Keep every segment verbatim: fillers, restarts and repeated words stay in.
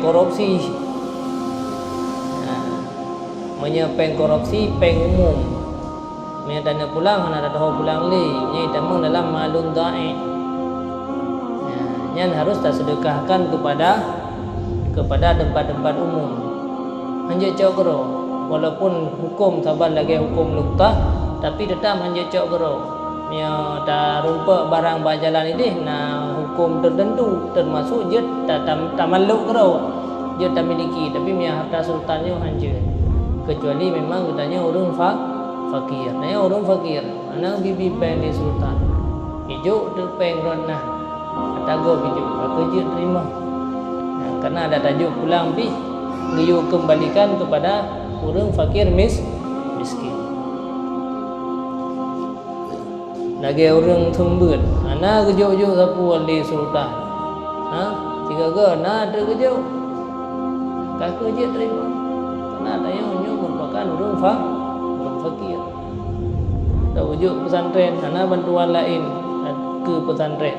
Korupsi. Nah, meunyoe péng korupsi, péng umum. Meunyoe tanyoe pulang, hana tatuho pulang lé. Nyan tamong dalam malun dha'i'. Nah, nyan harus tasedekahkan kepada, kepada tempat-tempat umum. Hanjeuet cok keudroe. Walaupun huköm saban lagée huköm luqtah, tapi teutap hanjeuet cok keudroe. Meunyoe tarumpok barang bak jalan idéh na huköm teuteuntu, teumasok jeuet ta-, tam-, tamallok keudroe, jeuet tamiliki, tapi meunyoe harta sultan nyoe hanjeuet. Keucuali memang geutanyoe ureuëng fa-, fakir. Tanyoe ureuëng fakir, hana bi-bi péng lé sultan. Ijok teuk péng rot na, ata gob ijok, ka keuh jeuet teurimong. Nah, karena ada tajok pulang pih, geuyue keumbalikan kepada ureuëng fakir mis-, miskin. Lagée ureuëng seumeubeuet, hana geujok-jok sapeue lé sultan. Ha, sigoe-goe na teuk geujok. Ka keuh jeuet teurimong. Karena tanyoe nyoe merupakan ureuëng fa-, ureuëng fakir. Ka ujok pesantren, hana bantuan laén keu pesantren.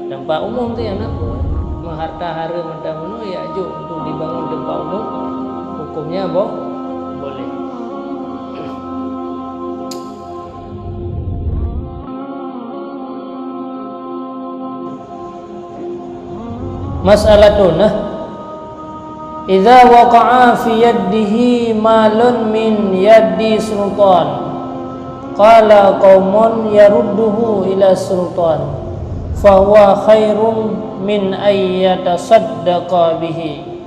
Teumpat umum tu nyang na peue. Meuharta hareuem mata bunoe ya jok untuk dibangun teumpat umum, hukömnya boh, boleh. Mas'alatun, nah. Idza waqa'a fi yadihi malun min yadi sultan, qala qaumun yarudduhu ila sultan, fahuwa khairun min an yatasaddaqa bihi.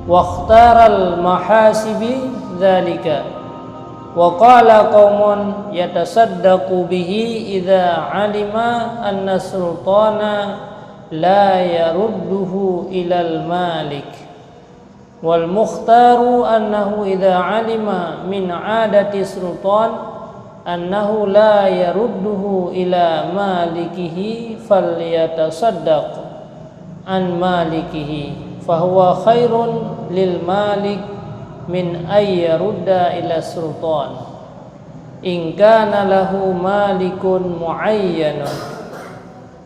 Wakhtaral mahasibi dzalika. Wa qala qaumun yatasaddaqu bihi idza alima anna sultana la yarudduhu ilal malik. Wal mukhtaru annahu idza alima min adati sultan annahu la yarudduhu ila malikihi falyatasaddaq an malikihi, fahuwa khairun lil malik min an yarudda ila sultan, in kana lahu malikun muayyanun,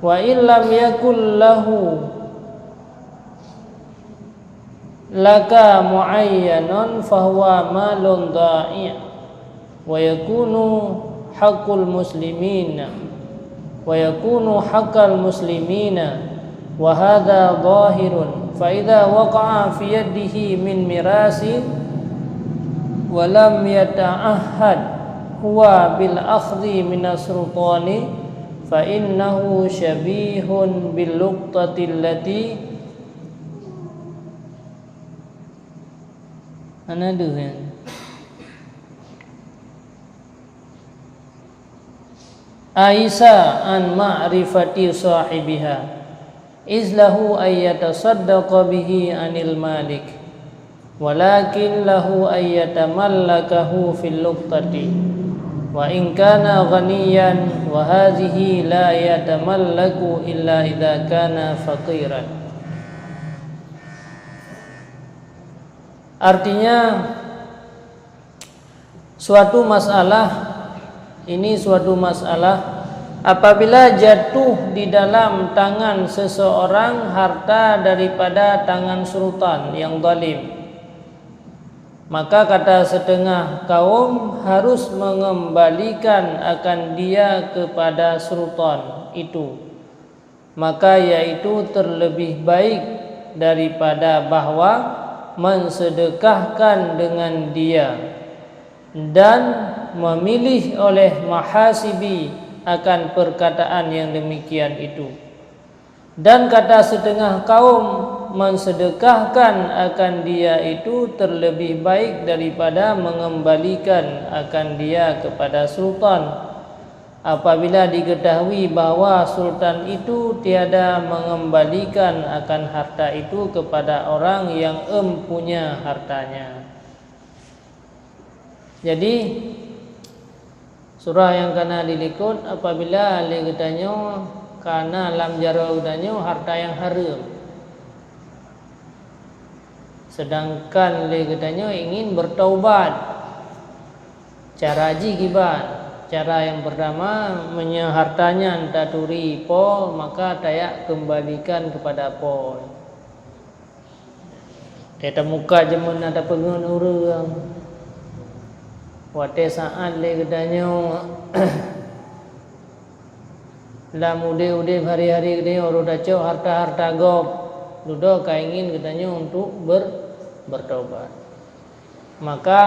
wa in lam yakul lahu laka muayyanun, fahuwa malun dha'i'. Wa yakunu haqqul muslimina, wa yakunu haqqal muslimina, wa hadha dhahirun, fa idza waqa'a fi yadihi min mirasin wa lam yata'ahhad huwa bil akhdhi minas sultani, fa innahu syabihun bil luqtati allati Hana deuh nyan. Aisa an ma'rifati sahibiha, iz lahu an yatasaddaqa bihi anil malik, walakin lahu an yatamallakahu fil luqtati, wa in kana ghaniyan, wa hadhihi la yatamallaku illa idza kana faqiran. Artinya, suatu masalah, ini suatu masalah, apabila jatuh di dalam tangan seseorang harta daripada tangan sultan yang zalim, maka kata setengah kaum harus mengembalikan akan dia kepada sultan itu. Maka yaitu terlebih baik daripada bahwa mensedekahkan dengan dia dan memilih oleh mahasibi akan perkataan yang demikian itu. Dan kata setengah kaum mensedekahkan akan dia itu terlebih baik daripada mengembalikan akan dia kepada sultan. Apabila diketahui bahwa sultan itu tiada mengembalikan akan harta itu kepada orang yang empunya hartanya. Jadi, surah nyang kana dilikot, apabila lé geutanyoe kana lam jaroe geutanyoe harta nyang hareuem, sedangkan lé geutanyoe ingin bertaubat, cara jih kiban? Cara nyang pertama, meunyoe harta nyan taturi po, maka tayak keumbalikan keupada po. Teuka muka jameun na tapeungeut ureuëng. Watée saát lé geutanyoe lam udeb-udeb hari-hari geutanyoe roh tacok harta-harta gob, dudoe ka ingin geutanyoe untuk ber-, bertobat. Maka,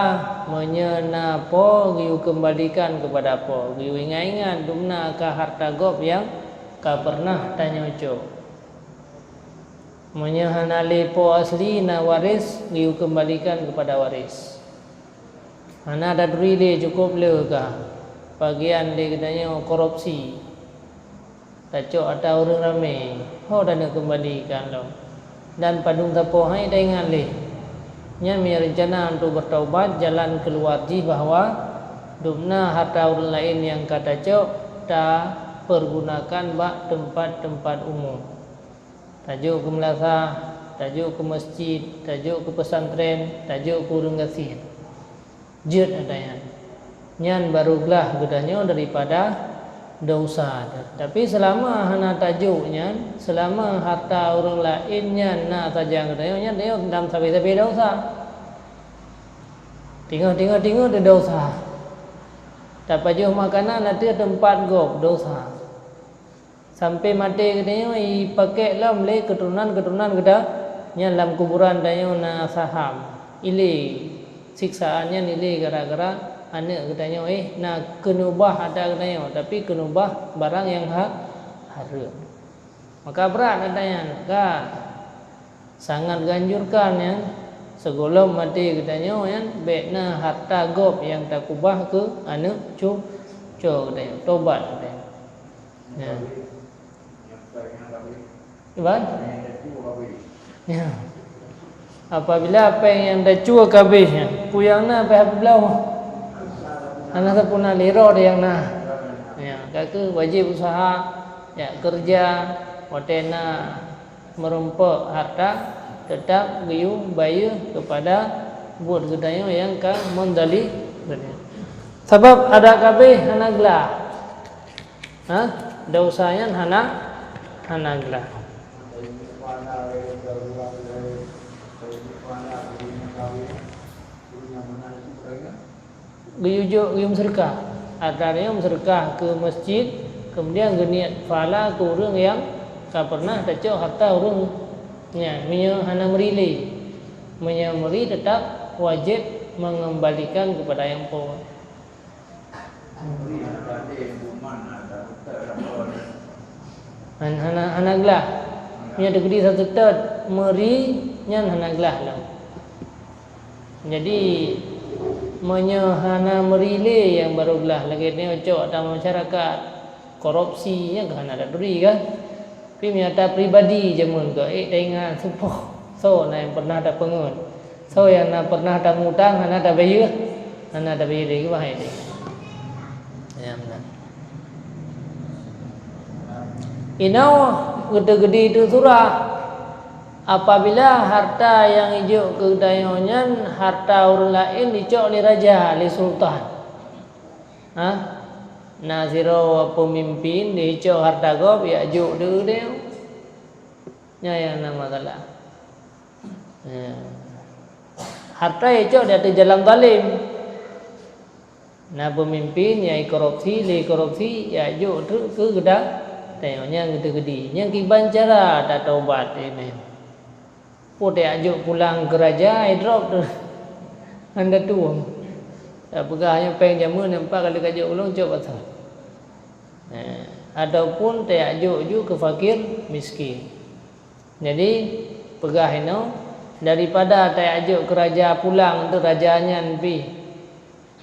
meunyoe na po, geuyue keumbalikan keupada po, geuyue ingat-ingat dumna ka harta gob nyang ka peureunah tanyoe cok. Meunyoe hana lé po asli na waréh, geuyue keumbalikan keupada waréh. Hana taturi lé, cukôp le ka bagian lé geutanyoe korupsi. Tacok ata ureuëng ramé, ho taneuk keumbalikan lom. Dan padum sapoh hai taingat lé. Nyan meunyoe reuncana untuk bertaubat, jalan keuluar jih bahwa dumna harta ureuëng laén nyang ka tacok tapeurgunakan bak teumpat-teumpat umum. Tajok keu meulasah, tajok keu meuseujid, tajok keu peusantren, tajok keu ureuëng gasien. Jeuet ata nyan. Nyan barô glah geutanyoe daripada desya. Tapi seulama hana tajok nyan, seulama harta ureuëng laén nyan na sajan geutanyoe, nyan tanyoe lam sabe-sabe desya. Teungoh-teungoh-teungoh teu desya. Tapajoh makanan ateueh teumpat gob, desya. Sampoe maté geutanyoe jipakék lom lé keuturonan-keuturonan geutanyoe, nyan lam kuburan tanyoe na saham. Ilé siksaan nyan ilé gara-gara aneuëk geutanyoe, eh, na keuneubah ata geutanyoe, tapi keuneubah barang nyang ha-, hareuem. Maka brat ata nyan, ka. Sangat geuanjurkan nyan, sigohlom maté geutanyoe nyan, bék na harta gob nyang takeubah keu aneuëk cu-, cucoe geutanyoe, tobat geutanyoe. Ya. Iban? Ya. Apabila péng nyang tacue ka abéh, ya, peue nyang na payah peubloe. Hana sapeue na lé droe nyang na. Ya, ka kheueh wajéb useuha, ya, keureuja, watée na meurumpok harta, teutap geuyue bayeue keupada buet geutanyoe nyang ka meuzalim. Sabab adak ka abéh hana glah. Ha? Desya nyan hana, hana glah. Geuyue jok, geuyue meuseudeukah. Atra nyoe meuseudeukah keu meuseujid, keumudian geuniet pahala keu ureuëng nyang ka peureunah tacok harta ureuëng nyan, meunyoe hana meuri lé. Meunyoe meuri, teutap wajéb meungeumbalikan keupada nyang po. Han-, hana, hana glah. Meunyoe teukeudi sateutôt meuri, nyan hana glah lom. Jadi, meunyoe hana meuri lé nyang barô glah, lagée nyoe cok ata masyarakat, korupsi, nyan ka hana taturi kan? Tapi meunyoe ata pribadi jameun keu, eh, taingat supoh, soe na nyang peureunah tapeungeut? Soe nyang na peureunah tamutang hana tabayeue, hana tabayeue lé, keubah lé. Ya, meunan. Inoe geuteukeudi teuh surah, apabila harta nyang ijok keu geutanyoe nyan harta ureuëng laén icok lé raja, lé sultan. Ha? Na sidroe peumimpin jicok harta gob, ijak jok deuh deuh. Nyan nyang na masalah. Ya. Harta icok di ateueh jalan zalim. Na peumimpin nyang ikorupsi, lé korupsi, ijak jok treuk keu geuda-, tanyoe nyang geuteukeudi. Nyang kiban cara tatobat nyan. Peue teuka jok pulang keu raja, idrop tu. Hana tueng. Tapeugah nyoe péng jameun, nyoe pat ka lheueh ka jok ulôn cok bak soe. Eh, ataupun teuka jok ju keu fakir miskin. Jadi, peugah inoe, daripada teuka jok keu raja pulang tu raja nyan pih.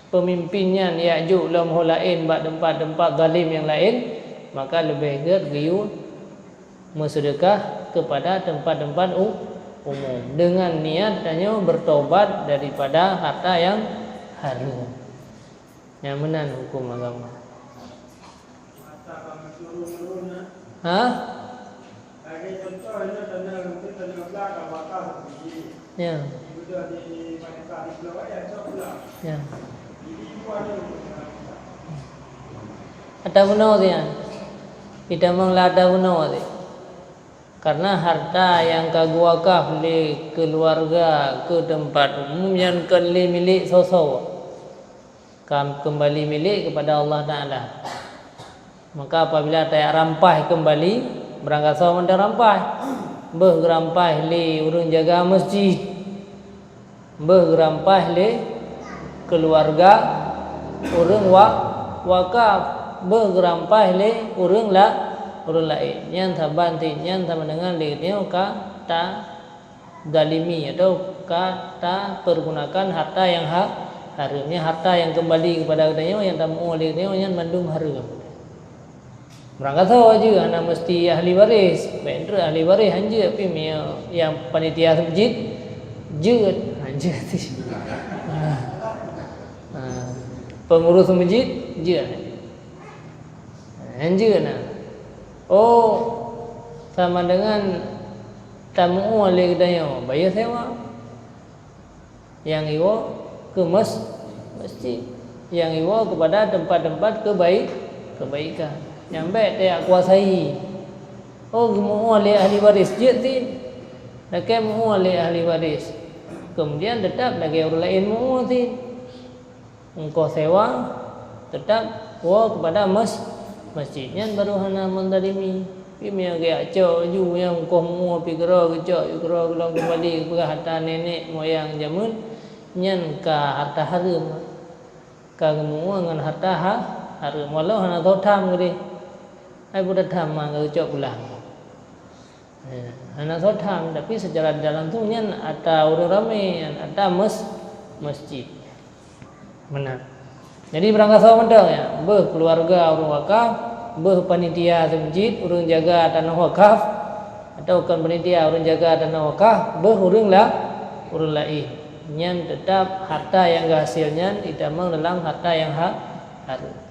Peumimpin nyan ijak jok lom ho laén bak teumpat-teumpat zalim nyang laén, maka leubeh gét geuyue meuseudeukah keupada teumpat-teumpat u-, umum, deungon niat tanyoe beutobat daripada harta nyang hareuem. Nyang meunan huköm agama. Ha? Ya. Ya. Ata bunoe sian. Itamong la ata bunoe si. Karena harta nyang ka geuwakaf lé keuluwarga keu teumpat umum nyan kon lé milék soe-soe, ka keumbali milék keupada Allah Taala. Maka apabila tajak rampah keumbali, beurangkasoe mantong rampah, beuh geurampah lé ureuëng jaga meuseujid, beuh geurampah lé keuluwarga ureuëng wa-, wakaf, beuh geurampah lé ureuëng la-, ureuëng laén. Nyan saban cit nyan sama deungon lé geutanyoe ka tazalimi atau ka tapeurgunakan harta nyang ha-, hareuem. Nyan harta nyang keumbali keupada geutanyoe, nyang tameu'ue lé geutanyoe, nyan mandum hareuem. Beurangkasoe jeuet, hana meusti ahli waréh. Bék treuk ahli waréh han jeuet, tapi meunyoe nyang panitia meuseujid jeuet, han jeuet. Ha. Ha. Peungurus meuseujid jeuet. Han jeuet na. Oh, sama deungon tameu'ue lé geutanyoe, bayeue sewa. Nyang iwoe keu mes-, meuseujid, nyang iwoe keupada teumpat-teumpat keubai-, keubaikan. Nyan bék tajak kuasai. Oh, geumeu'ue lé ahli waréh jeuet cit, lakée meu'ue lé ahli waréh. Keumudian teutap lagée ureuëng laén meu'ue cit. Ongkoh sewa teutap woe keupada mes-, meuseujid, nyan barô hana meuzalimi. Tapi meunyoe geujak cok laju nyang ongkoh meu'ue pih keudroe geucok, keudroe geulong keumbali keupeugah harta nenek moyang jameun, nyan ka harta hareuem. Ka geumeu'ue ngon harta ha-, hareuem, walau hana soe tham keudeh. Hai budak tham ma geucok pulang. Ya, hana soe tham, tapi secara tidak langsung nyan ata ureuëng ramé, nyan ata mes-, meuseujid. Meunan. Jadi, beurangkasoe mantong, ya, beuh keuluwarga ureuëng wakaf, beuh panitia meuseujid, ureuëng jaga tanoh wakaf, atau kon panitia, ureuëng jaga tanoh wakaf, beuh ureuëng la-, ureuëng laén. Nyan teutap harta nyang geuhasé nyan jitamong dalam harta nyang ha-, hareuem.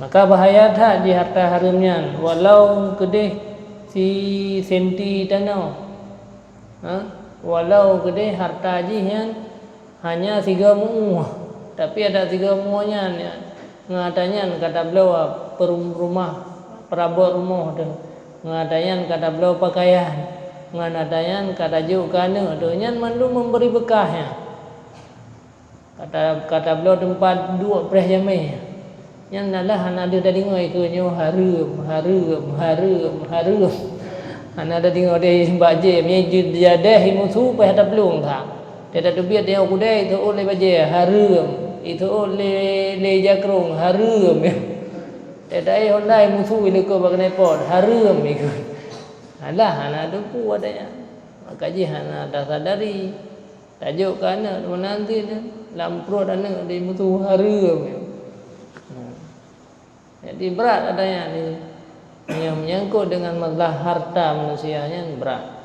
Maka bahaya that jih harta hareuem nyan, walau keudeh si senti tanoh. Ha? Walau keudeh harta jih nyan hanya sigoe meu'ue, tapi adat sigoe meu'ue nyan, nyan, ngon ata nyan ka tabloe peurum-, rumah, peurabot rumoh teuh, ngon ata nyan ka tabloe pakaian, ngon ata nyan ka tajok keu aneuëk teuh, nyan mandum memberi beukah nyan. Ka ta-, ka tabloe teumpat duek preh jamé. Nyan alah hana deuh tadeungoe keu nyoe hareuem, hareuem, hareuem, hareuem. Hana tadeungoe deh bak jém, nyan jeuet jadeh i musu payah taplueng that. Teuh tateubiet nyoe kudée iteuôt lé bajée, hareuem. Iteuôt lé, lé jakrong, hareuem. Teuh taéh honda i musu ileukoe bak keuneupot, hareuem ikot. Alah hana teupeu watée nyan. Maka jih hana tasadari. Tajok keu aneuëk meunan cit, lam pruet aneuëk di musu hareuem. Jadi brat adanya ni. Yang menyangkut dengan masalah harta manusia nyan brat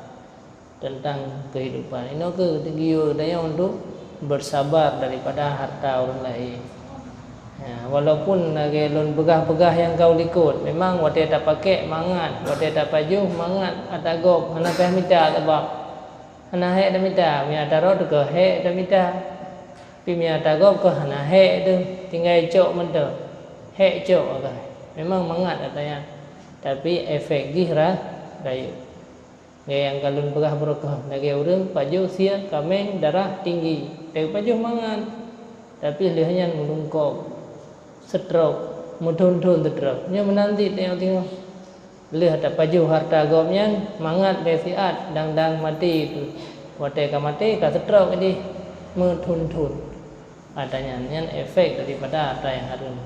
tentang kehidupan. Inoe keuh geuyue tanyoe untuk bersabar daripada harta ureuëng laén. Ya, walaupun lagée lôn peugah-peugah nyang ka u likot, memang watée tapakék mangat, watée tapajoh mangat ata gob, hana payah mita sabab Hana hék tamita, meunyo ata rot keuh hék tamita. Tapi meunyo ata gob keuh hana hék teuh, tinggai cok mantong. Hék cok keuh. Memang mangat ata nyan. Tapi efek jih ra-, rayeuk. Lagée nyang ka lôn peugah baroe keuh, lagée ureuëng pajoh sie kaméng darah tinggi. Teupajoh mangat. Tapi lheueh nyan meulungkop. Stroke, meuthon-thon stroke. Nyoe meunan cit nyang teungoh. Lheueh tapajoh harta gob nyan, mangat lé siat dang-dang maté tu. Watée ka maté, ka stroke jih meuthon-thon. Ata nyan, nyan efek daripada harta nyang hareuem.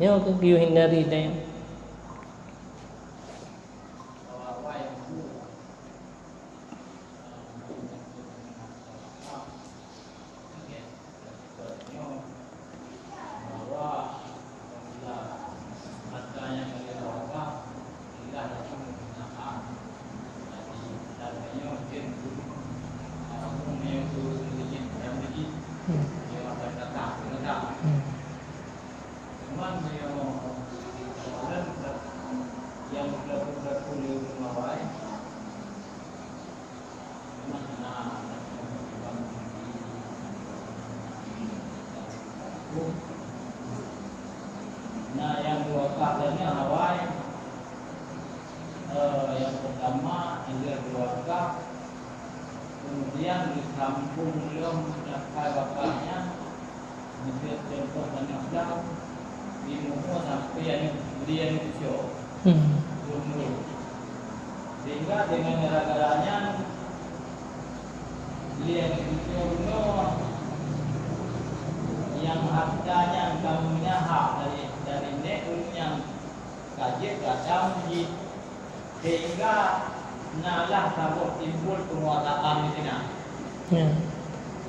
Nyoe keuh geuyue hindari tanyoe. Hmm. Hmm. Na nyang geuwakaf lagée nyan awai, Nyang geusambông lom nafkah bapak nyan, miseu contoh tanyoe blang, di muhu sampoe aneuk, di aneuk cucoe. Hmm. Belum lulus. Sehingga dengan gara-gara nyan, di aneuk cucoe bunoe, nyang harta nyan kamoe nyan hak dari, dari nek ulôn nyang ka jeuet ka tam jih. Sehingga na lah saboh simbol penguasaan di sinan. Ya.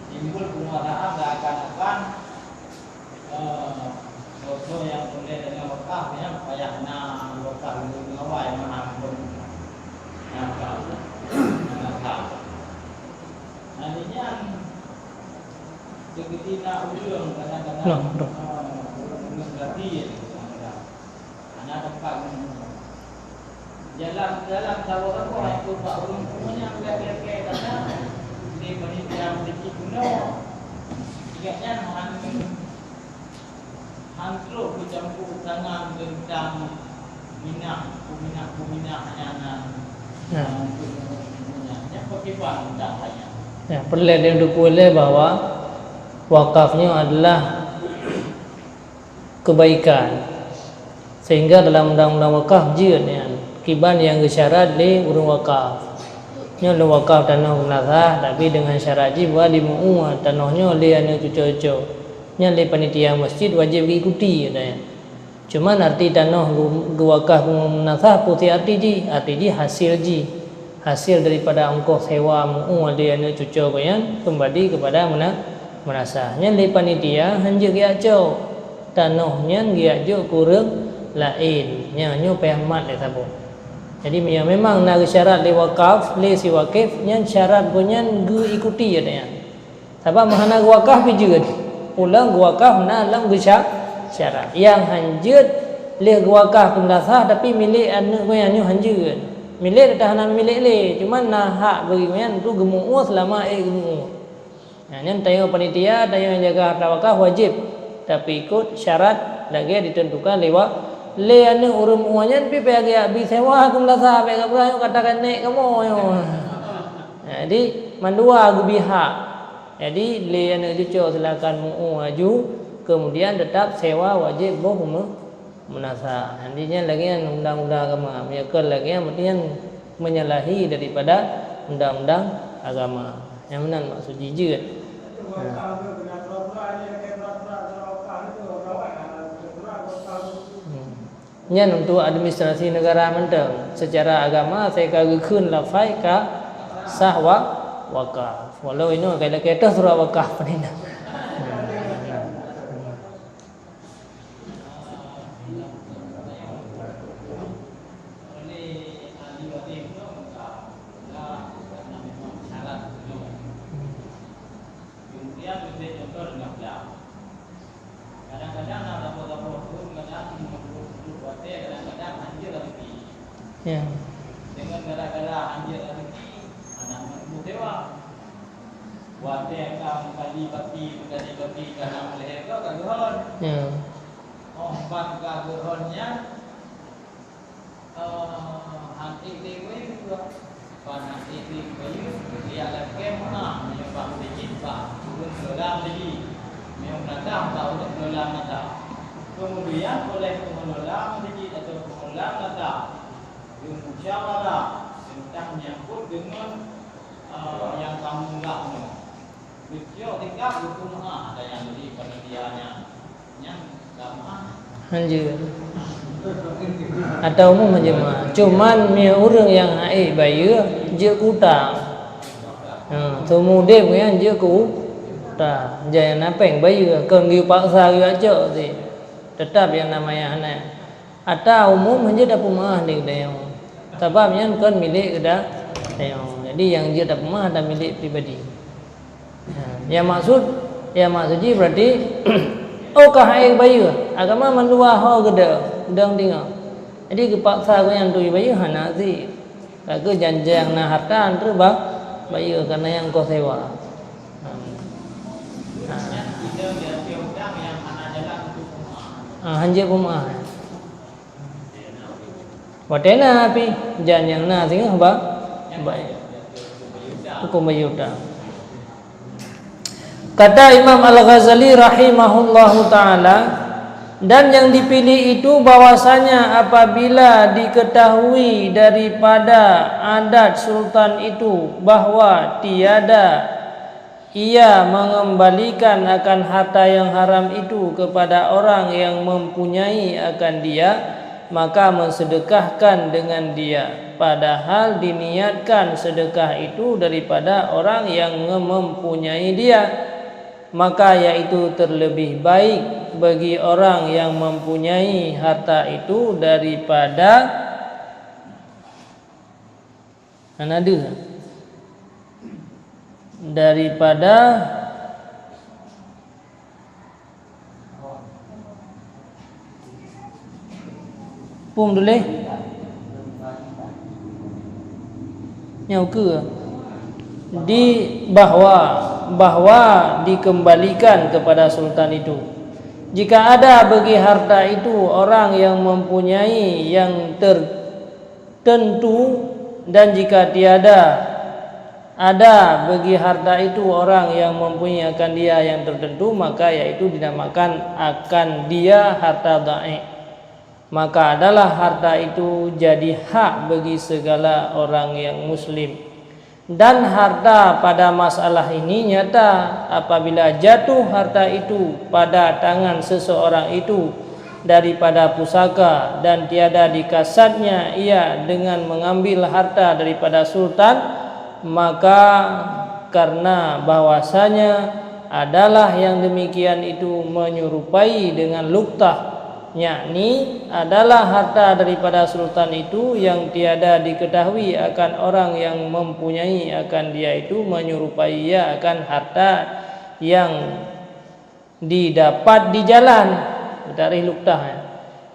Simbol penguasaan seakan-akan, eh, soe-soe nyang tuléh dalam wakaf nyan payah na wakaf lôn awai meuhan lôn. Nah, nah, nah. Nah, di nyan, seperti na ureueng kadang-kadang, nah, nah. Eh, ureueng-ureueng berarti ya, kadang-kadang. Hana teumpat geumeunyoe. Dalam, dalam saboh-saboh hai peuet bak ureueng tuha nyang lagèe-lagèe gata, lé panitia meuseujid bunoe, gobnyan han, han trok geucampur tangan teuntang minah, peuminah-peuminah nyan, nah, untuk ureueng tuha nyan. Nyan pakriban teuntang hai nyan? Ya, peureulèe lé teupeue lé bahwa wakaf nyoe adalah kebaikan. Sehingga dalam undang-undang wakaf jeuet nyan, kiban nyang geusyarat lé ureueng wakaf. Nyoe lôn wakaf tanoh meunasah, tapi deungon syarat jih bahwa dimeu'ue tanoh nyoe lé aneuk cucoe-cucoe. Nyan lé panitia masjid wajéb geuikuti, katanya. Cuman arti tanoh geu-, geuwakaf meunasah peue arti jih? Arti jih hasil jih. Hasil daripada ongkoh sewa meu'ue lé aneuk cucoe gobnyan keumbali keupada meuna-, meunasah. Nyan lé panitia hanjeuet geujak cok. Tanoh nyan geujak jok keu ureueng laén. Nyan nyoe payah mat lé saboh. Jadi, ya, memang na geusyarat lé wakaf, lé si wakif, nyan syarat gobnyan geuikuti, katanya. Sabab meuhana geuwakaf pih jeuet. Pulang geuwakaf na lam geusya-, syarat. Nyang han jeuet lé geuwakaf keu meunasah, tapi milék aneuk gobnyan nyoe han jeuet. Milék teutap hana milék lé, cuman na hak bagi gobnyan tu geumeu'ue seulama ék geumeu'ue. Nah, nyan tanyoe panitia, tanyoe nyang jaga harta wakaf wajéb tapeuikot syarat lagèe ditentukan lé wa-, lé aneuk ureueng meu'ue nyan pih payah geujak bi sewa keu meunasah, bèk geupeugah nyoe kata ka nèk kamoe nyoe. Nah, jadi mandua geubi hak. Jadi, lé aneuk cucoe silakan meu'ue aju, kemudian teutap sewa wajéb boh meu-, meunasah. Jadi, nyan lagèe nyan undang-undang agama. Meunyoe kon lagèe nyan, berarti nyan menyalahi daripada undang-undang agama. Nyan meunan maksud jih jeuet. Ha. Hmm. Nyan untuk administrasi negara mantong. Secara agama, asai ka geukheun lafai ka sah wa-, wakaf. Walau inoe ka ilakèe toh surat wakaf, padahai na. Kemudian, misalnya contoh dengan blang. Kadang-kadang na saboh-saboh thôn, kadang meunurot watèe, kadang-kadang hanjeuet raseuki. Ya. Dengan gara-gara hanjeuet raseuki, hana meunurot sewa. Watèe ka meukali baki, meukali baki, ka na meulhèe ka, ka geuhon. Ya. Óh ban ka geuhon nyan, Eh, han ék lé bayeue. Ban han ék lé bayeue, geujak lakèe meu'ah, meunyoe bak meuseujid bak ureueng keuluwarga meuseujid, meunyoe meunasah bak ureueng keuluwarga meunasah. Keumudian, oleh pengelola meuseujid atau pengelola meunasah geumusyawarah teuntang nyangkot deungon, eh, nyang ka meuninggai nyoe. Hanjeuet. Atau umum hanjeuet meu'ah. Cuman, meunyoe ureueng nyang han ék bayeue, jeuet keu utang. Ha, seumeu udép nyan jeuet keu utang. Jan nyang na péng bayeue, kon geupaksa geujak cok cit. Teutap nyang namanya hana. Ata umum hanjeuet tapeumeu'ah lé geutanyoe. Sabab nyan kon milék geuda-, geutanyoe. Jadi, nyang jeuet tapeumeu'ah adalah milék pribadi. Ha, nyang maksud, nyang maksud jih berarti, oh, ka han ék bayeue. Agama mandua ho geudong, geudong teungoh. Jadi, geupaksa gobnyan untuk bayeue, hana cit. Ka keuh jan-, jan nyang na harta, han trok ba-, bayeue, kareuna nyang ongkoh sewa. Ha. Ha. Ha, hanjeuet peumeu'ah. Watèe na pih, jan nyang na singoh ba-, ba-, hukôm bayeue utang. Kata Imam Al-Ghazali rahimahullahu ta'ala, dan yang dipilih itu bahwasanya apabila diketahui daripada adat sultan itu bahwa tiada ia mengembalikan akan harta yang haram itu kepada orang yang mempunyai akan dia, maka mensedekahkan dengan dia, padahal diniatkan sedekah itu daripada orang yang nge-, mempunyai dia, maka yaitu terlebih baik bagi orang yang mempunyai harta itu daripada, hana deuh, daripada Peue tuléh? Nyoe ukeue. Di bahwa, bahwa dikembalikan kepada sultan itu. Jika ada bagi harta itu orang yang mempunyai yang ter-, tentu, dan jika tiada ada bagi harta itu orang yang mempunyai akan dia yang tertentu, maka yaitu dinamakan akan dia harta dhaif. Maka adalah harta itu jadi hak bagi segala orang yang muslim. Dan harta pada masalah ini nyata apabila jatuh harta itu pada tangan seseorang itu daripada pusaka dan tiada dikasatnya ia dengan mengambil harta daripada sultan, maka karena bahwasanya adalah yang demikian itu menyerupai dengan luktah, yakni adalah harta daripada sultan itu yang tiada diketahui akan orang yang mempunyai akan dia itu menyerupai ia akan harta yang didapat di jalan, takrif luktah,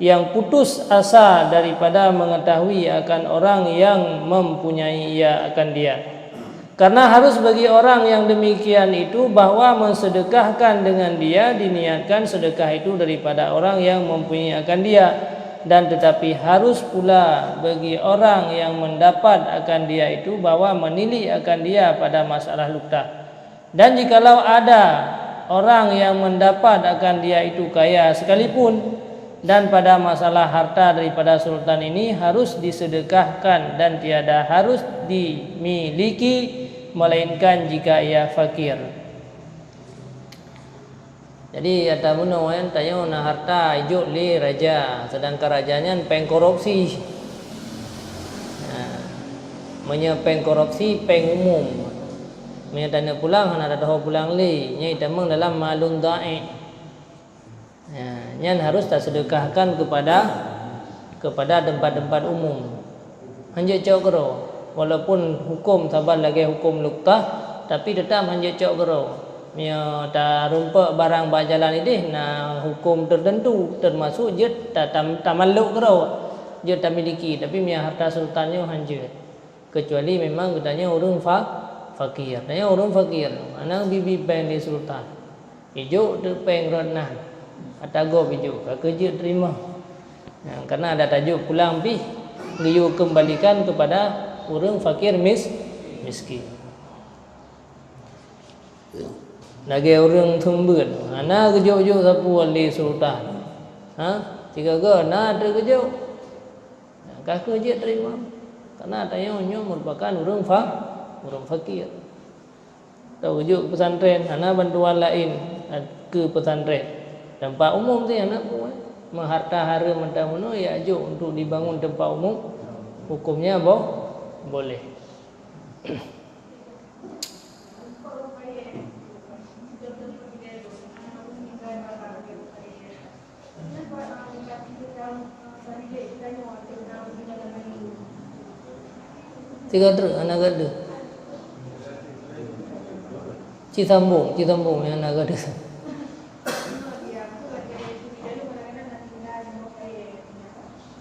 yang putus asa daripada mengetahui akan orang yang mempunyai ia akan dia. Karena harus bagi orang yang demikian itu bahwa mensedekahkan dengan dia diniatkan sedekah itu daripada orang yang mempunyai akan dia, dan tetapi harus pula bagi orang yang mendapat akan dia itu bahwa menilik akan dia pada masalah luktah. Dan jikalau ada orang yang mendapat akan dia itu kaya sekalipun, dan pada masalah harta daripada sultan ini harus disedekahkan dan tiada harus dimiliki, melainkan jika ia fakir. Jadi, ata bunoe nyan tanyoe na harta ijok lé raja, sedangkan raja nyan péng korupsi. Nah, meunyoe péng korupsi, péng umum. Meunyoe taneuk pulang, hana tatuho pulang lé, nyan itamong dalam malun dhaif. Ya, nyan harus tasedekahkan kepada, kepada tempat-tempat umum. Hanjeuet cok keudroe. Walaupun huköm saban lagée huköm luktah, tapi teutap hanjeuet cok keudroe. Meunyoe tarumpok barang bak jalan ideh na huköm teuteuntu, teumasok jeuet ta-, tam-, tamallok keudroe, jeuet tamiliki, tapi meunyoe harta sultan nyoe hanjeuet. Keucuali memang geutanyoe ureuëng fa-, fakir. Tanyoe ureuëng fakir, hana bi-bi péng lé sultan. Ijok teuk péng rot nan, ata gob ijok, ka keuh jeuet teurimong. Nah, karena ada tajok pulang pih, geuyue keumbalikan keupada ureuëng fakir mis-, miskin. Lagée ureuëng seumeubeuet, hana geujok-jok sapeue lé sultan. Ha? Sigoe-goe na teuk geujok. Ka keuh jeuet teurimong. Karena tanyoe nyoe merupakan ureuëng fa-, ureuëng fakir. Tau geujok pesantren, hana bantuan laén keu pesantren. Tempat umum sih hana pun. Meuharta hareuem mantong meunoe ya jok untuk dibangun tempat umum, hukumnya bo-, boleh. Tiga truk anak gadeuh. Ci sambung, ci sambung yang anak gadeuh.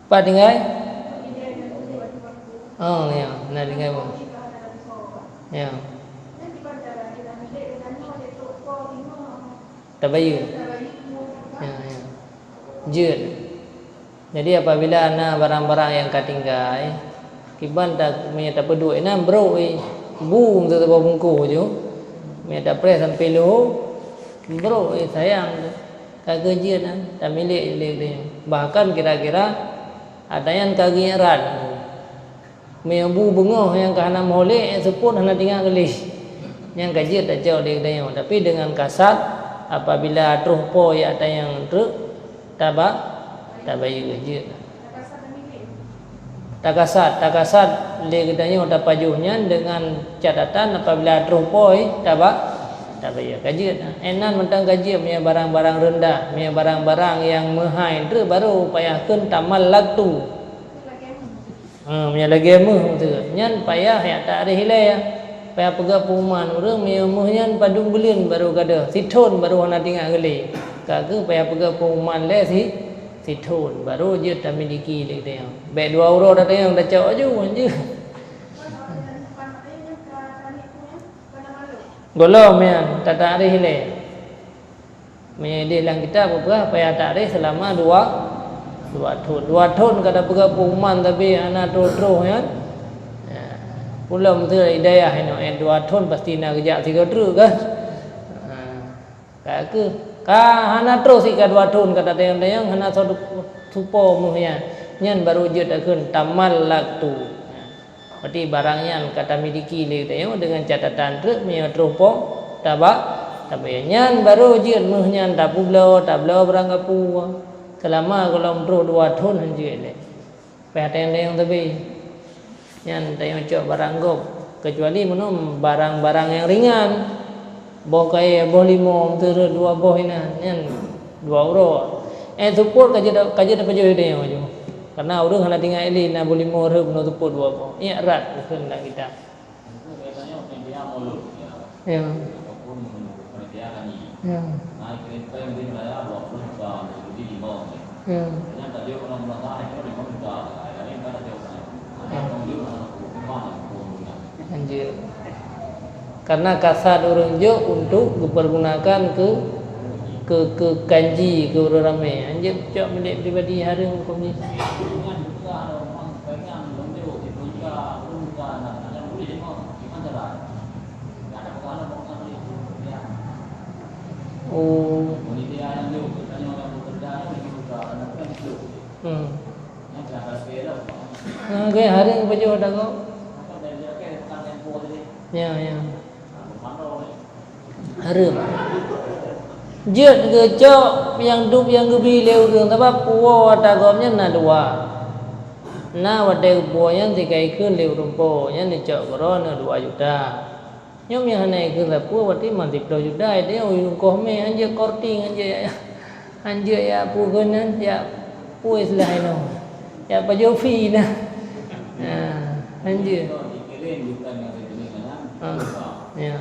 Pat tinggai? Oh, ya, na tinggai pun. Ya. Tabayeue. Ya, ya. Jeuet. Jadi, apabila na barang-barang nyang ka tinggai, kiban ta-, meunyoe tapeuduek inan brok, eh, bu meusaboh bungkôh ju. Meunyoe tapreh sampai lhôh, Brok, eh, sayang tu. Ka keuh jeuet, ah, tamilék lé geutanyoe. Bahkan kira-kira ata nyan ka geuingat rat. Meunyoe bu beungoh nyang ka hana meuho lé, eh, seupôt hana tinggai lé. Nyan ka jeuet tacok lé geutanyoe. Tapi deungon kasad, apabila troh po jak tanyong treuk, taba-, tabayeue jeuet. Takasad, takasad lé geutanyoe tapajoh nyan deungon catatan apabila troh po taba-, tabayeue ka jeuet. Eh, nan mantong ka jeuet meunyoe barang-barang reundah, meunyoe barang-barang nyang meuhai treuk baru payah kheun tamallaktu. Ha, meunyoe lagèe meuh tu, nyan payah jak takrih ilèe. Payah peugah pengumuman ureueng meunyoe meuh nyan padum buleuen baru gadôh, sithon baru hana tinggai geulé. Ka keuh payah peugah pengumuman lé si, sithon baru jeuet tamiliki lé geutanyoe. Bèk dua uroe tatanyong tacok aju, anjeue. Gohlom nyan tatakrih ilèe. Meunyoe idéh lam kitab geupeugah payah takrih seulama dua, dua thon. Dua thon ka tapeugah pengumuman tapi hana troh-troh nyan. Ya. Ulôn meuteumé di dayah inoe, eh, dua thon pasti na geujak sigoe treuk kan. Ha. Ka keuh, ka hana troh sit ka dua thon ka tatanyong-tanyong hana soe tupo meuh nyan. Nyan baru jeuet takheun tamallaktu. Ya. Berarti barang nyan ka tamiliki lé geutanyoe deungon catatan treuk meunyoe troh po taba-, tabayeue. Nyan baru jeuet meuh nyan tapeubloe, tabloe barang gapu. Seulama gohlom troh dua thon han jeuet lé. Payah tanyong-tanyong sabe. Nyan tanyoe cok barang gob, keucuali meunyoe barang-barang nyang ringan. Boh kayèe, boh limong, teureut dua boh inan, nyan dua uroe. Eh, seupôt ka jeuet, ka jeuet tapajoh lé geutanyoe aju. Karena ureueng hana tinggai lé na boh limong rhot bunoe seupôt dua boh. Nyan rat kheun lam kitab. Ya. Ya. Ya. Anjeuk. Karena kasad ureueng jok untuk geupergunakan keu, keu, keu kanji keu ureueng ramé. Anjeuk cok milék pribadi hareuem huköm jih. Oh. Hmm. Nah, gaya hareuem pajoh ata gob. Ya, ya. Hareuem. Jeuet geucok nyang dub nyang geubi lé ureueng, sabab puwoe ata gob nyan na dua. Na watèe geupuwoe nyan sikai kheun lé ureueng po, nyan geucok keudroe na dua juta. Nyoe meunyo hana ikheun sapeue, berarti man siplôh juta, itu nyang uyueng koh mè, hanjeuet korting, hanjeuet, hanjeuet jak peue keunan, jak peue istilah inoe, jak pajoh fee nah. Nah, hanjeuet. Ah, ya.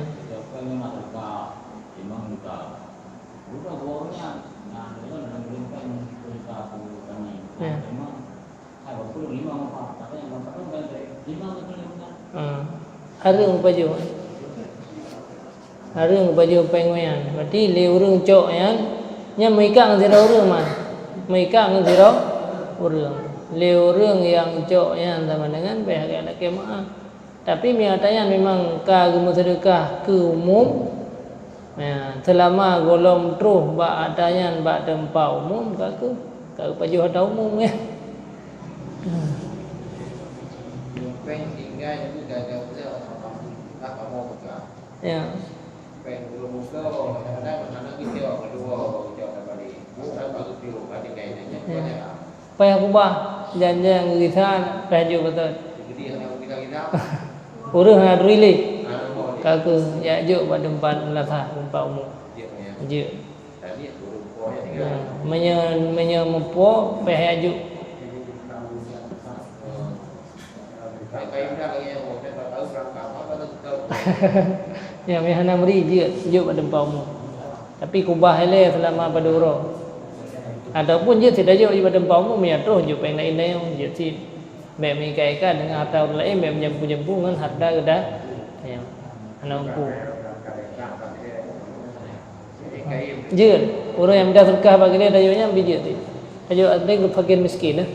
Ya. Ah, hareuem pajoh. Hareuem pajoh péng nyan. Berarti lé ureueng cok nyan, nyan meuikat ngon sidroe ureueng man. Meuikat ngon sidroe ureueng. Lé ureueng nyang cok nyan sama dengan bèk hareuem lakèe meu'ah. Tapi meunyo ata nyan memang ka geumeuseudeukah keu umum, ya, seulama gohlom troh bak ata nyan bak teumpat umum, ka keuh, ka geupajoh ata umum, ya. Ya. Ya. Payah kubah, jan-jan geugisa, payah jok beutôi. Ureueng hana turi lé. Ka keuh jak jok bak teumpat meulasah, teumpat umum. Jeuet. Ya, meunyoe, meunyoe meupo, payah jok. Ya, meunyo hana meuri, jeuet, jok bak teumpat umum. Tapi kubah ilèe seulama padum uroe. Ataupun jeuet sit tajok bak teumpat umum, ya troh jok péng laén-laén, jeuet sit. Bèk meuikat-ikat deungon hareuta ureueng laén, bèk meujampu-jampu ngon hareuta geuda-, ya, hana mampu. Jeuet, ureueng nyang mita seudeukah bak keudè tajok nyan pih jeuet. Tajok atra keu fakir miskin, eh.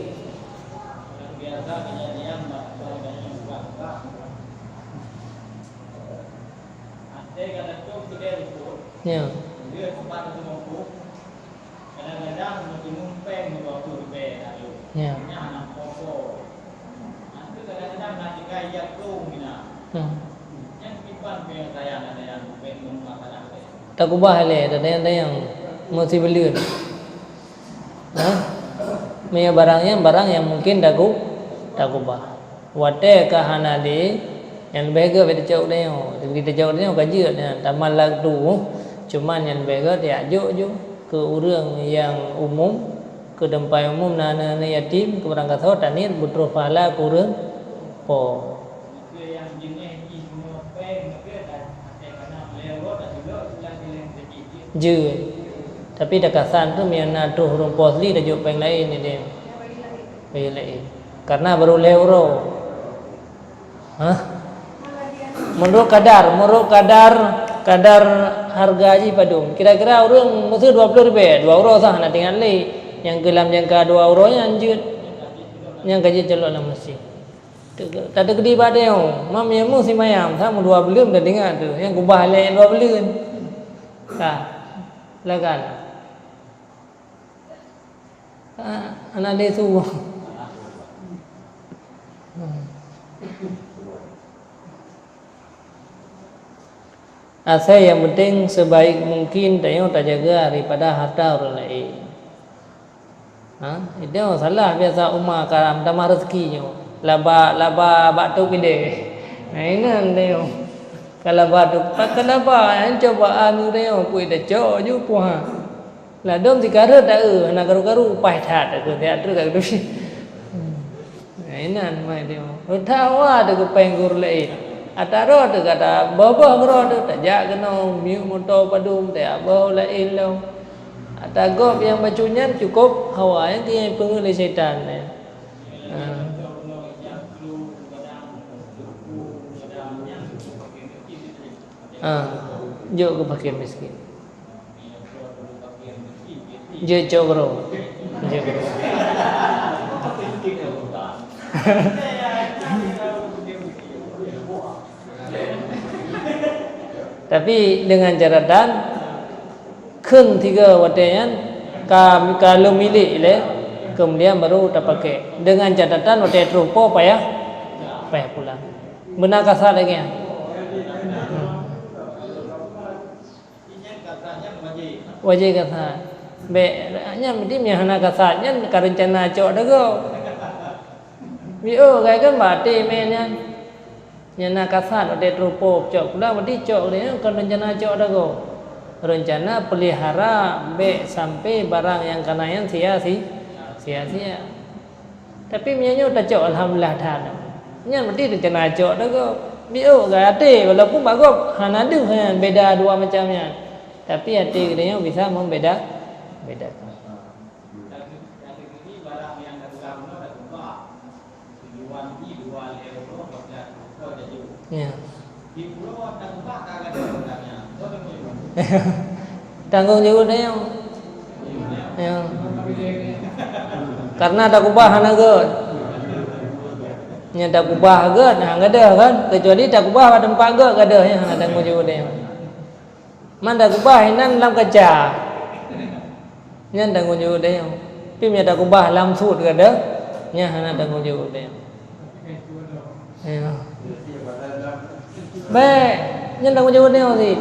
Ya. Kadang-kadang meuteumé péng dua ploh ribèe lalu. Ya. Nyan hana poso. Nanti kadang-kadang na tinggai jak keu mina. Hmm. Nyan kiban péng sayang ada yang péng rumah kadang. Takubah lé, ada yang, ada yang meusibuleuen. Ha? Meunyoe barang nyan, barang nyang mungkin taku-, takubah. Watèe ka hana lé, nyang leubeh gèt bèk tacok geutanyoe. Tapi tacok geutanyoe ka jeuet nyan, taman lak tu. Cuma nyang leubeh gèt tajak jok ju keu ureueng nyang umum, keu teumpat umum, na aneuk-aneuk yatim, keu barangkasoe taniet beutroh pahala keu ureueng po. Jeuet. Tapi takasan tu meunyoe na troh ureueng po asli tajok péng laén, idéh. Péng laén. Karena baru lhèe uroe. Hah? Meunurot kadar, meunurot kadar, kadar hareuga jih padum. Kira-kira ureueng meuseu dua ploh ribèe, dua uroe sah na teuingat lé. Nyang keu lam jangka dua uroe nyan jeuet. Nyang ka jeuet cok lom lam meuseujid. Tateukeudi bak tanyoe, mam nyang meusimayang, sa meudua buleuen dan ingat tu, nyang kubah lé dua buleuen. Ka, lagan. Ah, aneuk lé su. Hmm. Asai nyang penting sebaik mungkin tanyoe tajaga daripada harta ureueng laén. Ha, itu salah biasa uma ka meutamah rezeki nyoe. Laba, laba bak top idéh. Nah, inan tanyoe. Ka laba top, ka laba, nyan cobaan tanyoe, peue tacok ju puha. Ladôm sikareuet ta-eu, hana karu-karu, paih that, aku siat trok aku tu. Nah, inan mai tanyoe. Rota wa teuh keu péng guru laén. Ata roh teuh kata boh-boh keudroe teuh tajak keunoe, miyueb moto padum, tajak boh laén lom. Ata gob nyang bacut nyan cukôp hawa, nyang keu nyang peungeuet lé syaitan nyan. Ha. Ha. Jok keu fakir miskin. Jeuet cok keudroe. Jeuet keudroe. Tapi dengan catatan, kheun tiga watèe nyan ka, ka lôn milék ilèe, kemudian baru tapaké. Dengan catatan watèe troh po payah, payah pulang. Beuna kasat lagèe nyan. Hmm. Wajéb kasat. Bèk, nyan berarti meunyo hana kasat nyan ka reuncana cok dagoe. Bi oh, kai kan bak até mè nyan. Nyan na kasat watèe troh po cok pulang, berarti cok nyan ka reuncana cok dagoe. Reuncana peulihara bèk sampai barang nyang ka na nyan sia-si-, sia-sia. Tapi meunyoe nyoe tacok, alhamdulillah that. Nyan berarti teucana cok dagoe. Biôh keu até, walaupun bak gob hana deuh nyan, beda dua macam nyan. Tapi até geutanyoe bisa membeda-, bedakan. Ya. Tanggong jaweueb tanyoe. Ya. Karena takubah hana gèt. Nyang takubah gèt, hana gadôh kan? Kecuali takubah bak teumpat gèt gadôh, nyan hana tanggong jaweueb tanyoe. Man takubah inan lam kaca. Nyan tanggong jaweueb tanyoe. Tapi meunyo takubah lam sut gadôh, nyan hana tanggong jaweueb tanyoe. Ya. Bèk, nyan tanggong jaweueb tanyoe cit.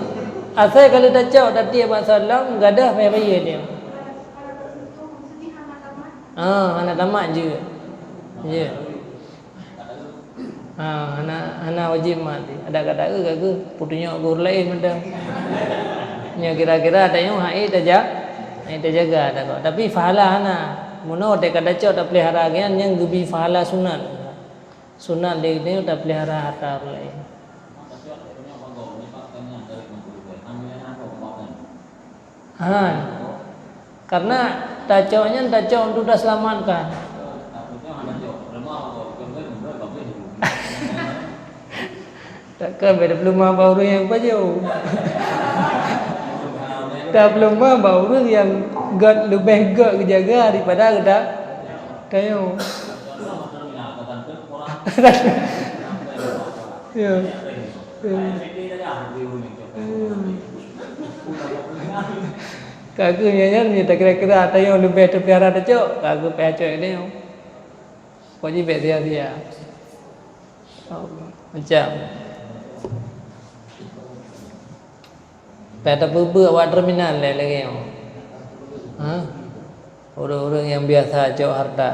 Asai ka lheueh tacok, tatiek bak saleuem, gadôh payah bayeue tanyoe. Ah, hana tamat jeuet. Jeuet. Ha, hana, hana wajéb mat. Adak ka taeu ka geuh, peutunyok guru laén mantong. Nyoe kira-kira tanyoe hai taja-, hai tajaga takot. Tapi pahala hana. Meunoe teuka tacok tapeulihara geuh nyan, nyan geubri pahala sunat. Sunat lé geutanyoe tapeulihara harta ureueng laén. Han. Karena tacok nyan tacok untuk taseulamatkan. Takkan beda peuleumbah bak ureueng nyang pajoh. Tapeuleumah bak ureueng nyang gèt, leubeh gèt geujaga daripada geuta-, tanyoe. Ya. Ya. Hmm. Ka keuh nyan, nyan, nyan takira-kira ata nyang leubeh teupiara teucok, ka keuh payah cok lé nyoe. Pokok jih bèk sia-sia. Macam. Payah tapeubeuet awak terminal lé lagèe nyoe. Ha? Ureueng-ureueng nyang biasa cok harta.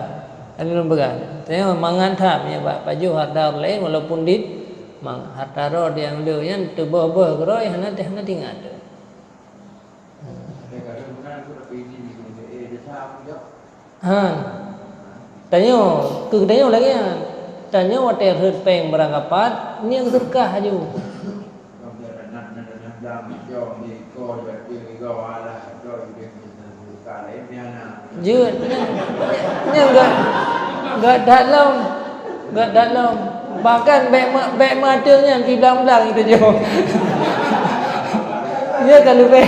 Kan lôn peugah, tanyoe mangat that meunyoe bak pajoh harta ureueng laén walaupun dit mangat. Harta droe nyang le nyan teuboh-boh keudroe hana teuh, hana teuingat teuh. Ha. Tanyoe, keu tanyoe lagèe nyan. Tanyoe watèe rhot pèng barang kapat, nieng seudeukah laju. Jeuet, nyan, nyan gèt, gèt that lom. Gèt that lom. Bahkan bèk ma-, bèk meuateueng nyan pih blang-blang itu jih. Nyan ka leubeh,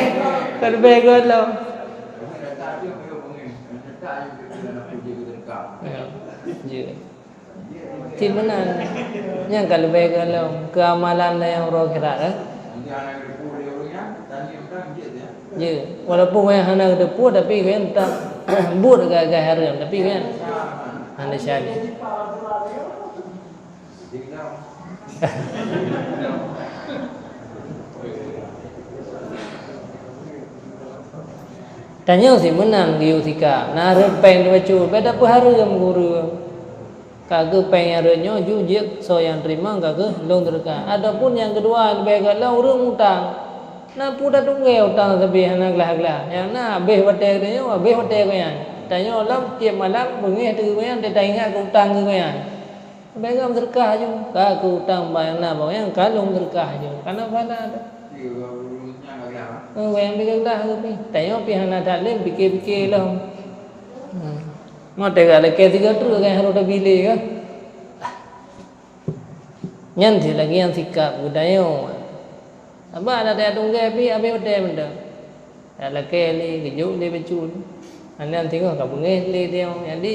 ka leubeh gèt lom. Ya, jeuet. Cit meunan. Nyan ka leubeh gèt lom keu amalan nyang uroe akhirat, eh. Jeuet. Walaupun gobnyan hana geuteupeue, tapi gobnyan teutap buet gaya-gaya hareuem, tapi gobnyan hana syahid. Tanyoe cit meunan geuyue sikap, na rhot pèng teubacut, bèk tapeuhareuem keu ureueng. Ka keuh pèng nyang rhot nyoe ju jeuet soe nyang teurimong, ka keuh lôn seudeukah. Ataupun nyang keudua leubeh gèt lom ureueng mutang. Na peue tatunggèe utang sabé hana glah-glah. Nyang na abéh watèe geutanyoe, abéh watèe gobnyan. Tanyoe lom tiep malam beungèh ateueh gobnyan, taingat keu utang keu gobnyan. Leubeh gèt seudeukah laju, ka keuh utang bak nyang na bak gobnyan, ka lôn seudeukah laju. Ka na pahala teuh. Eh, gobnyan pih glah keuh pih. Tanyoe pih hana that lé, pike-pike lom. Hmm. Ngon teuka lakèe sigoe treuk kan harôh tabi lé kah? Nyan cit lagèe nyan sikap geutanyoe. Sabab adak tatunggèe pih abéh watèe mantong. Talakèe lé, geujok lé bacut. Nyan singoh ka beungèh lé tanyoe. Jadi,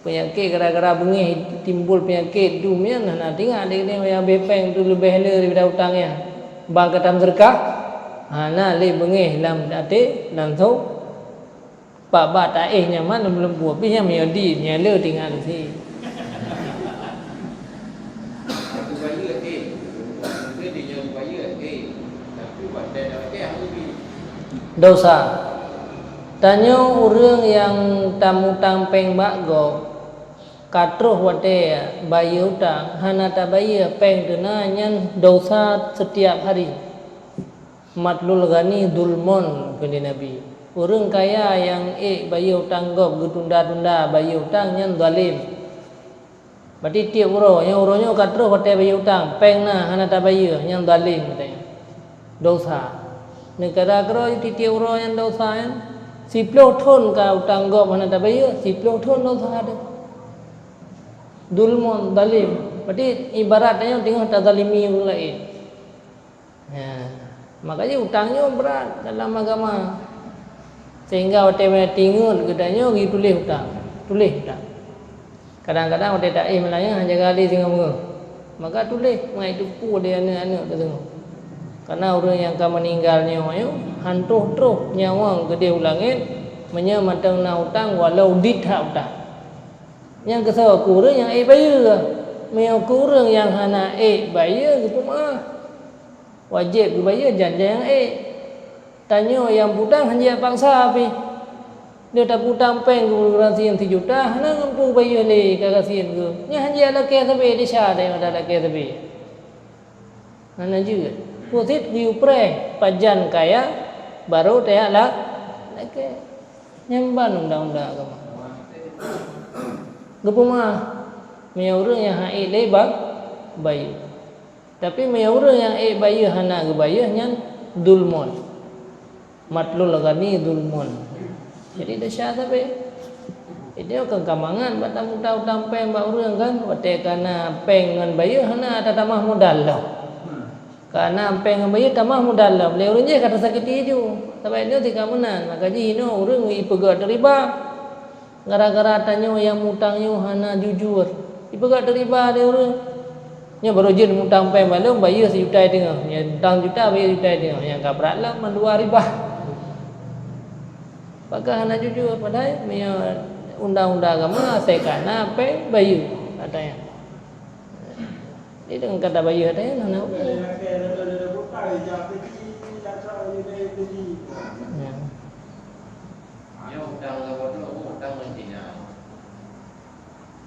peunyakét gara-gara beungèh timbul peunyakét dum nyan hana teuingat lé geutanyoe nyang abéh pèng tu leubeh le daripada utang nyan. Ban ka tameuseudeukah, hana lé beungèh lam até langsông. Bak-bak taéh nyaman leumbô-leumbô, pih nyang meuyodi nyang le tinggai leusi. Dosa. Tanyoe ureueng nyang tamutang péng bak gob, ka troh watée bayeue utang, hana tabayeue péng teuna nyan dosa sitiap hari. Matlul ghani zulmun, kheun lé Nabi. Ureueng kaya nyang ék bayeue utang gob, geutunda-tunda bayeue utang, nyan zalem. Berarti tiep uroe, nyang uroe nyoe ka troh watée bayeue utang, péng na hana tabayeue, nyan zalem geutanyoe. Dosa. Neukira keudroe tiep-tiep uroe nyan dosa nyan. Siploh thon ka utang gob hana tabayeue, siploh thon dosa teuh. Zulmun, zalem. Berarti ibarat tanyoe teungoh tazalimi ureueng laén. Ya. Makajih utang nyoe brat dalam agama. Sehingga watée meunan tingeut geutanyoe geutuléh utang. Tuléh utang. Kadang-kadang watée taéh meulayeue hana jaga lé singoh beungoh. Maka tuléh, ngon itu peue lé aneuëk-aneuëk teuh singoh. Karena ureuëng nyang ka meuninggal nyoe, nyoe han troh-troh nyawöng keudeh u langét, meunyoe mantong na utang walau dit that utang. Nyang keusoe keu ureuëng nyang ék bayeue. Meunyoe keu ureuëng nyang hana ék bayeue, geupeumeuáh. Wajéb geubayeue jan-jan nyang ék. Tanyoe nyang putang hanjeuet paksa pih. Lheueh taputang péng keu ureuëng gasien sijuta, hana mampu bayeue lé ka gasien geuh. Nyan hanjeuet lakée sabé, desya daripada lakée sabé. Hana jeuet. Peue cit geuyue preh, pajan kaya, barô tajak la-, lakée. Nyan ban undang-undang agama. Geupeumeuáh, meunyoe ureuëng nyang han ék lé ba-, bayeue. Tapi meunyoe ureuëng nyang ék bayeue hana geubayeue, nyan zulmun. Matlul ghani zulmun. Jadi desya sabé. Jadi kan ka mangat bak tamuta utang péng bak ureuëng kan, watée ka na péng ngon bayeue hana tatamah modal lom. Ka na péng ngon bayeue tamah modal lom, lé ureuëng jéh ka tasakiti ju. Sabab nyoe tika meunan, maka jih inoe ureuëng ipeugét riba. Gara-gara tanyoe nyang mutang nyoe hana jujur. Ipeugét riba lé ureuëng. Nyoe barô jeuet mutang péng bak lôn, bayeue sijuta teungoh. Nyang utang juta, bayeue juta teungoh. Nyang ka brat lom mandua riba. Pakon hana jujur, padahai meunyoe undang-undang agama asai ka na péng bayeue, ata nyan. Jadi deungon kata bayeue ata nyan hana hukôm. Ya. Nyoe utang ngon bodoh, utang ngon Cina.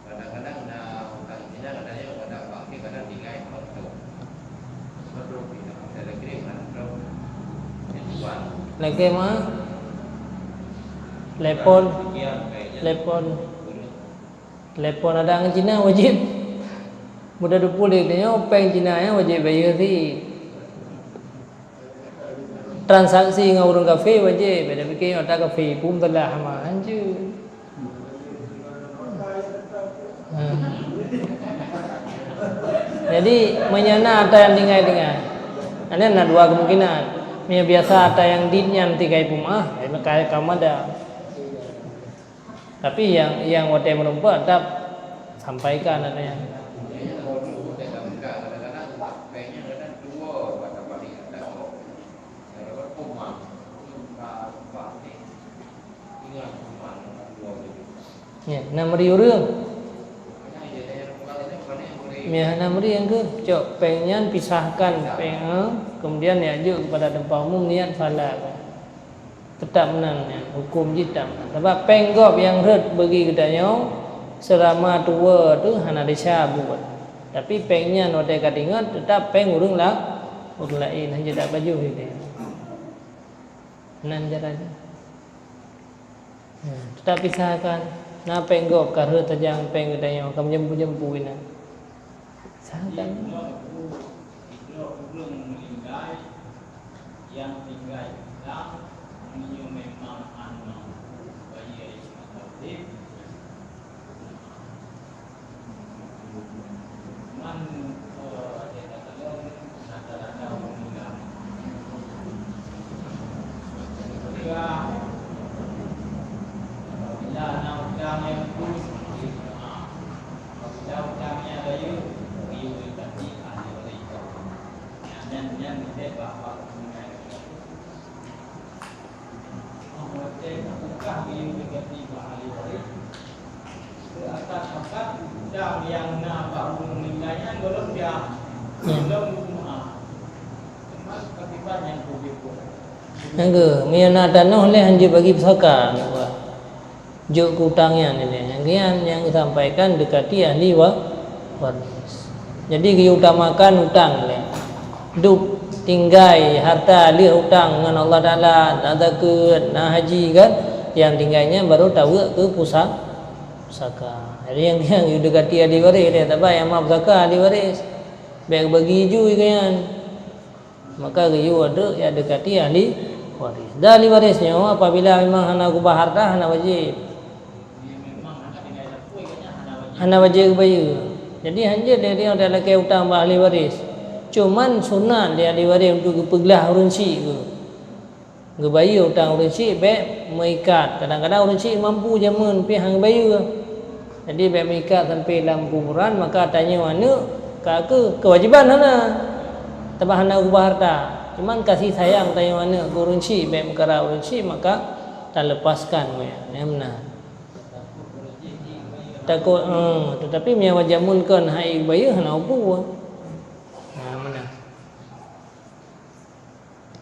Kadang-kadang na utang Cina, kadang nyoe, kadang bank, kadang tinggai, betul. Betul, tidak ada lagi, mana betul. Yang dua. Lagi mah? Telepon. Sekian, kayaknya. Telepon. Telepon ada ngon Cina wajib. Mudah dipulih nyoe, péng Cina nyan wajib bayeue cit. Transaksi ngon ureuëng kafé wajéb, beda pike nyoe ata kafé, pun telah ma hanjeuet. Ha. Jadi, meunyoe na ata nyang tinggai-tinggai, nyan na dua kemungkinan. Meunyoe biasa ata nyang dit nyan tinggai peumaah, eh, maka ka mada. Tapi nyang, nyang watée meurumpok tetap sampaikan ata nyan. Ya, na meuri ureuëng. Ya, na meuri nyang keu cok péng nyan pisahkan péng, eh, kemudian ya jok kepada tempat umum niat salat. Teutap meunan nyan, hukôm jih teutap meunan. Sabab péng gob nyang rhot bagi geutanyoe seulama tuwoe teuh hana desya buet. Tapi péng nyan watée ka teuingat, teutap péng ureuëng la-, ureuëng laén, hana jeuet tapajoh lé. Nan cara jih. Hmm, teutap pisahkan. Na péng gob ka rhot tajang péng geutanyoe, ka meujampu-jampu inan. Pisahkan. Sidroe ureuëng meuninggai, nyang tinggai utang, meunyoe memang hana mampu bayeue, Nyang keu, meunyoe na tanoh lé hanjeuet bagi pusaka, jok keu utang nyan lé. Nyang keu nyan nyang geusampaikan deukati ahli wa-, waris. Jadi geuutamakan utang lé. Dub tinggai harta lheueh utang ngon Allah Taala, na zakeuet, na haji kan, nyang tinggai nyan baru taweuek keu pusa-, pusaka. Jadi nyang, nyang deukati ahli waris lé, sabab nyang ma pusaka ahli waris. Bék bagi ju keu nyan. Maka geuyue droe nyang deukati ahli waris. Dan ahli waris nyoe apabila memang hana geuba harta, hana wajéb. Hana wajéb geubayeue. Jadi hanjeuet lé nyoe talakée utang bak ahli waris. Cuman sunat lé ahli waris untuk geupeuglah ureuëng chik geuh. Geubayeue utang ureuëng chik bék meuikat. Kadang-kadang ureuëng chik mampu jameun pih han geubayeue. Jadi bék meuikat sampai lam kuburan, maka tanyoe aneuëk ka keu keuwajéban hana. Teuma hana geuba harta. Cuman kasih sayang tanyoe aneuëk keu ureuëng chik, bék meukarab ureuëng chik, maka taleupaskan meuikat. Nyan meunan. Takot, eh, tetapi meunyoe jameun kon hai geubayeue hana peue. Nyan meunan.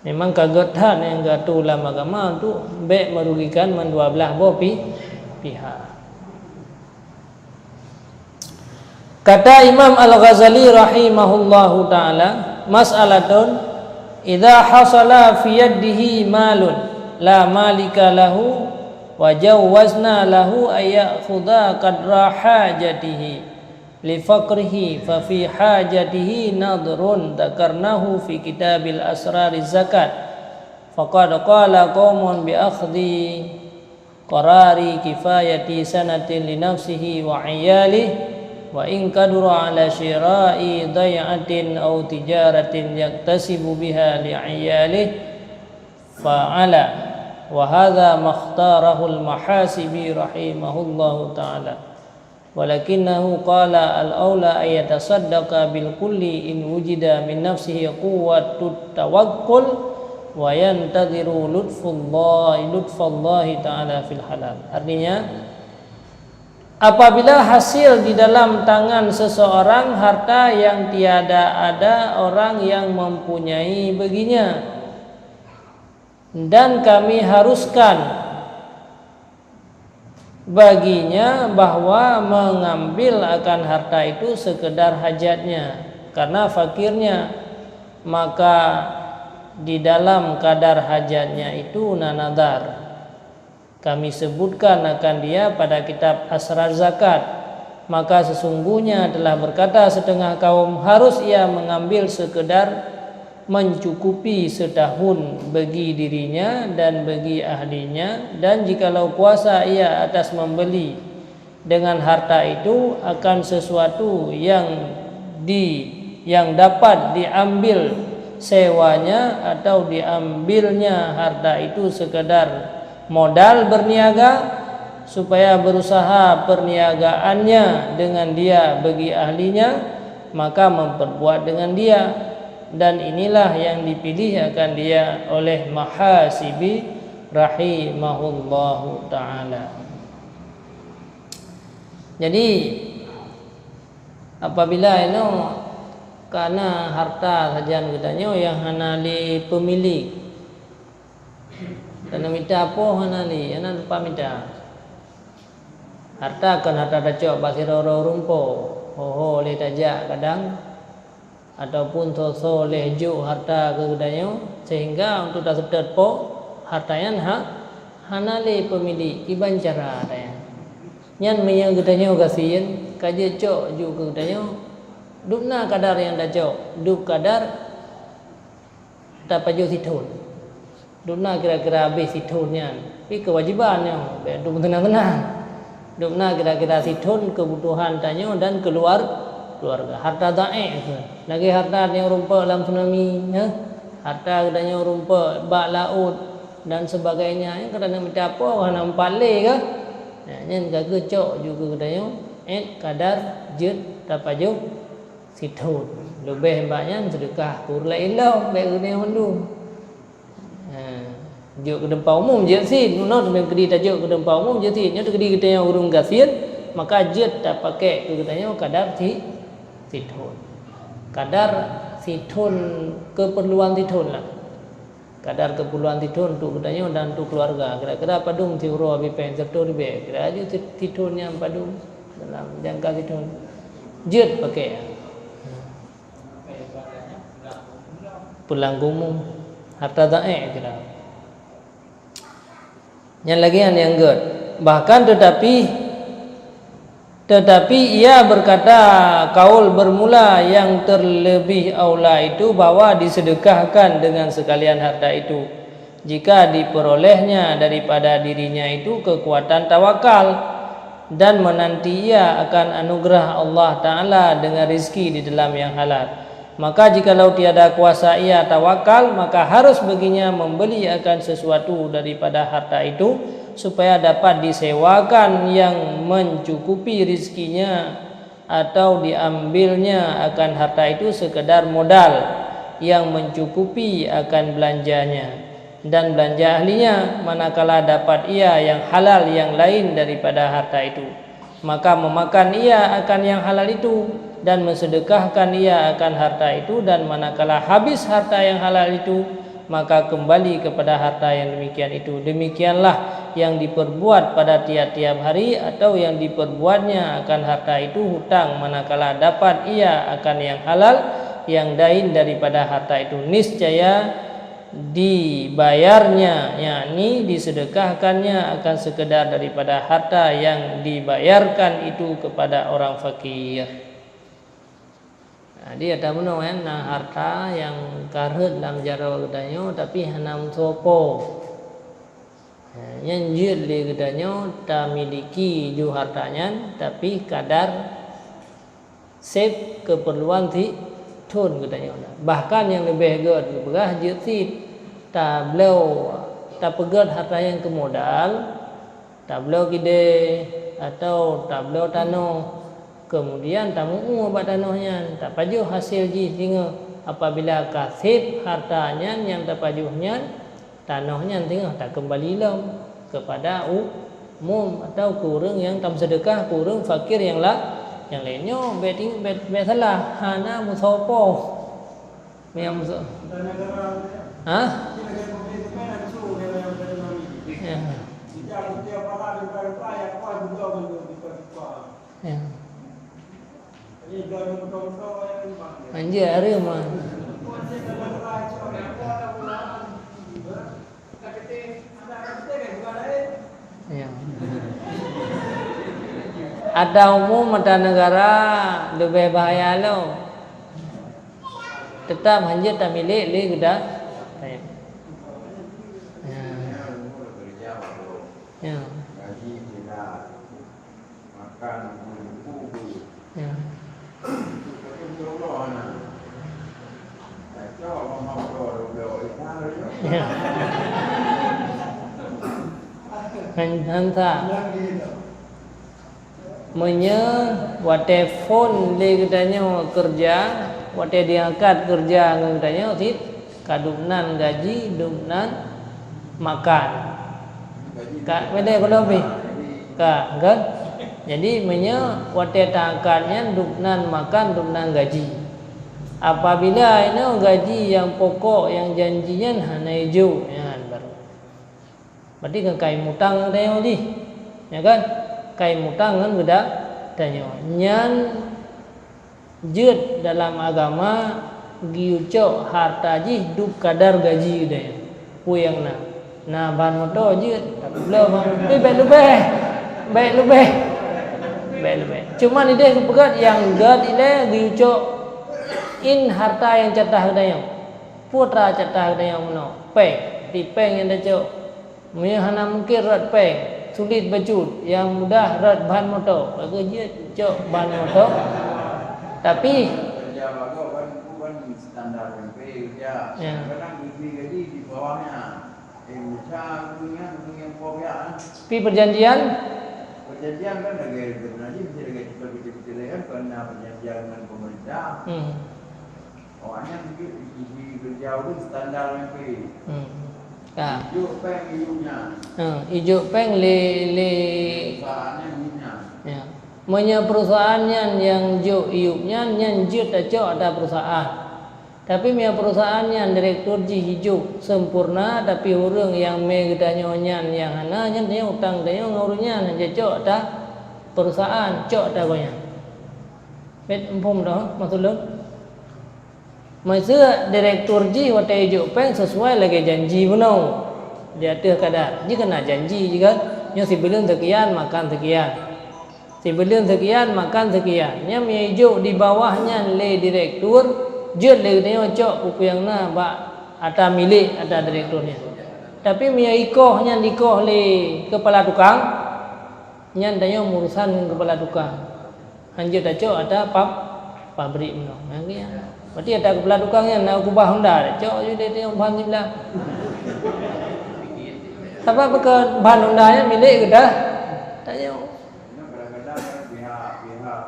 Memang ka gét that nyang geuatô lam agama untuk bék meurugikan mandua blaih boh pi-, pihak. Kata Imam Al-Ghazali rahimahullahu taala, "Mas'alatun idza hasala fi yadihi malun la malika lahu wa jawwazna lahu an ya'khudha qadra hajatihi." Li faqrihi fa fi hajatihi nadhrun dzakarnahu fi kitabil asrari zakat. Faqad qala qaumun bi akhdhi qarari kifayati sanatin li nafsihi wa iyalihi wa in qadara ala syira'i dhai'atin aw tijaratin yaktasibu biha li iyalihi fa'ala. Wa hadha makhtarahul Mahasibi rahimahullahu ta'ala. Walakinnahu qala al-aula an yatasaddaqa bil kulli in wujida min nafsihi quwwatut tawakkul wa yantadhiru lutfullahi, lutfallahi ta'ala fil halal. Artinya, apabila hasil di dalam tangan seseorang harta yang tiada ada orang yang mempunyai baginya, dan kami haruskan baginya bahwa mengambil akan harta itu sekedar hajatnya, karena fakirnya, maka di dalam kadar hajatnya itu na nadhar. Kami sebutkan akan dia pada kitab Asrar Zakat. Maka sesungguhnya telah berkata setengah kaum, harus ia mengambil sekedar mencukupi setahun bagi dirinya dan bagi ahlinya, dan jikalau kuasa ia atas membeli dengan harta itu akan sesuatu yang di, yang dapat diambil sewanya atau diambilnya harta itu sekadar modal berniaga, supaya berusaha perniagaannya dengan dia bagi ahlinya, maka memperbuat dengan dia. Dan inilah yang dipilih akan dia oleh Mahasibi rahimahullahu ta'ala. Jadi, apabila inoe kana harta sajan geutanyoe nyang hana lé peumilék, tanyoe mita po hana lé, hana teupamita. Harta kon harta tacok bak sidroe-droe ureuëng po, ho-ho lé tajak kadang, ataupun soe-soe lé jok harta keu geutanyoe, sehingga untuk taseutôt po, harta nyan ha, hana lé peumilék, kiban cara harta nyan. Nyan meunyoe geutanyoe gasien, ka jeuet cok jok keu geutanyoe, dub na kadar nyang tacok, dub kadar tapajoh sithon. Dub na kira-kira habéh sithon nyan. Tapi keuwajéban nyoe, bék dub meuteunang-teunang. Dub na kira-kira sithon keubutuhan tanyoe dan keuluar-, keuluarga. Harta dhaék keuh. Lagée harta nyang rumpok lam tsunami, ya. Harta geutanyoe rumpok bak laôt dan sebagainya. Nyang geutanyoe mita po hana meupat lé kah? Nah, nyan ka geucok jok keu geutanyoe, ék kadar jeuet tapajoh sithon. Leubeh bak nyan seudeukah keu ureuëng laén lom, bék geuneuk mandum. Ha, jok keu teumpat umum jeuet cit, meunoe teuma keudi tajok keu teumpat umum jeuet cit. Nyoe keudi geutanyoe ureuëng gasien, maka jeuet tapakék keu geutanyoe kadar si-, sithon. Kadar sithon, keperluan sithon lah. Kadar keperluan sithon untuk geutanyoe dan untuk keuluarga. Kira-kira padum siuroe abéh péng, seratus ribée. Kira aju si-, sithon nyan padum dalam jangka sithon. Jeuet pakék. Pulang geuh umum. Harta dhaék kira. Nyan lagée nyan nyang gét. Bahkan tetapi, tetapi ia berkata, kaul bermula yang terlebih aula itu bahwa disedekahkan dengan sekalian harta itu, jika diperolehnya daripada dirinya itu kekuatan tawakal, dan menanti ia akan anugerah Allah Ta'ala dengan rizki di dalam yang halal. Maka jikalau tiada kuasa ia tawakal, maka harus baginya membeli akan sesuatu daripada harta itu, supaya dapat disewakan yang mencukupi rizkinya, atau diambilnya akan harta itu sekedar modal yang mencukupi akan belanjanya dan belanja ahlinya, manakala dapat ia yang halal yang lain daripada harta itu. Maka memakan ia akan yang halal itu, dan mensedekahkan ia akan harta itu, dan manakala habis harta yang halal itu, maka kembali kepada harta yang demikian itu. Demikianlah yang diperbuat pada tiap-tiap hari, atau yang diperbuatnya akan harta itu hutang, manakala dapat ia akan yang halal, yang lain daripada harta itu. Niscaya dibayarnya, yakni disedekahkannya akan sekedar daripada harta yang dibayarkan itu kepada orang fakir. Jadi, ata meunoe nyan na harta nyang ka rhot lam jaroe geutanyoe, tapi hana meusoe po. Nyan jeuet lé geutanyoe tamiliki ju harta nyan, tapi kadar sép keperluan sithon geutanyoe na. Bahkan nyang leubeh gét geupeugah jeuet cit tabloe, tapeugét harta nyan keu modal, tabloe keudè atau tabloe tanoh, kemudian tameu'ue bak tanoh nyan, tapajoh hasé jih singoh, Apabila ka sép harta nyan nyang tapajoh nyan, tanoh nyan teungoh takeumbali lom keupada umum atau keu ureuëng nyang tameuseudekah, keu ureuëng fakir nyang la-, nyang laén. Nyoe bék ting-, bék, bék salah, hana meusoe po. Nyang meuso-, ha? Ya. Ya. Anjir, hareuem, ah. Ya. Ata umum, ata neugara leubeh bahaya lom. Teutap hanjeuet tamilék lé geuda-, ya. Ya. Ya. Ya. Han, han sa. Meunyoe watée phon lé geutanyoe keureuja, watée diangkat keureuja ngon geutanyoe cit, ka dum nan gaji, dum nan makan. Ka, beda kalau lebih. Ka, kan? Jadi, meunyoe watée taangkat nyan, dum nan makan, dum nan gaji. Apabila inoe gaji nyang pokok, nyang janji nyan hana ijok, nyan baru. Berarti kan kai mutang geutanyoe jih. Ya kan? Kai mutang ngon geuda-, geutanyoe. Nyan jeuet dalam agama geuyue cok harta jih dum kadar gaji geutanyoe. Peue nyang na? Na ban moto jeuet, tapi bloe ban, tapi bék leubeh. Bék leubeh. Bék leubeh. Cuma ideh geupeugah nyang gét ilée geuyue cok in harta nyang catah geutanyoe. Peue tra catah geutanyoe meunoe? Péng. Di péng nyang tacok. Meunyoe hana mungken rot péng, sulit bacut, nyang mudah rot ban moto, bagus jeuet cok ban moto. Tapi, kerja bagoe kan, kan standar M P kerja. Ya. Kadang lebih gaji di bawahnya. Eh, mucha punya, punya poh ya. Tapi perjanjian? Perjanjian kan lagi, sebenarnya bisa lagi kita betul-betul kan, karena perjanjian dengan pemerintah. Hmm. Awaknyan jeuet di, di, di kerja ureuëng standar M P. Hmm. Ka. Ijok péng iyup nyan. Ha, ijok péng lé, lé. Perusahaan nyan iyup nyan. Ya. Meunyoe perusahaan nyan nyang jok iyup nyan, nyan jeuet tacok ata perusahaan. Tapi meunyoe perusahaan nyan direktur jih ijok sempurna, tapi ureuëng nyang mé geutanyoe nyan nyang hana, nyan tanyoe utang tanyoe ngon ureuëng nyan, hana jacok ata perusahaan, cok ata gobnyan. Bet muphom dah maksud lôn? Meuseu direktur jih watée ijok péng sesuai lagée janji bunoe di ateueh kadar. Jih keunan janji jih kan, nyoe sibuleuen sekian, makan sekian. Sibuleuen sekian, makan sekian. Nyan meunyoe ijok di bawah nyan lé direktur, jeuet lé geutanyoe cok peue-peue nyang na bak ata milék ata direktur nyan. Tapi meunyoe ikoh nyan ikoh lé keupala tukang, nyan tanyoe meurusan ngon keupala tukang. Hanjeuet tacok ata pab-, pabrik meunoe. Nyan keuh nyan. Berarti ata keupala tukang nyan na keubah honda, cok ju deh teuh ban siblah. Sabab bukon ban honda nyan milék geudah. Tanyoe. Kadang-kadang kan pihak-pihak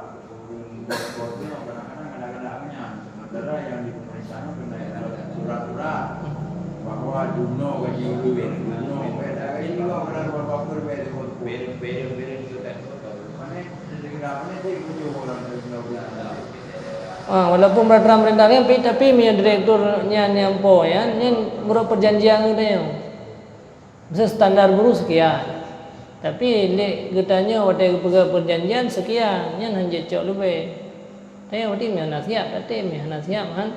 kadang-kadang nyan. Sementara yang di pemerintah kan kena surat-surat bahwa jumno gaji ulun, jumno, ini juga orang berapa pun bayar. Ah, walaupun peraturan pemerintah nyan, tapi, tapi meunyoe direktur nyan nyang po nyan, nyan meunurot perjanjian geutanyoe. Miseu standar buruh sekian. Tapi lé geutanyoe watée geupeugah perjanjian sekian, nyan hanjeuet cok leubeh. Tapi berarti meuhana siap, tapi meuhana siap kan.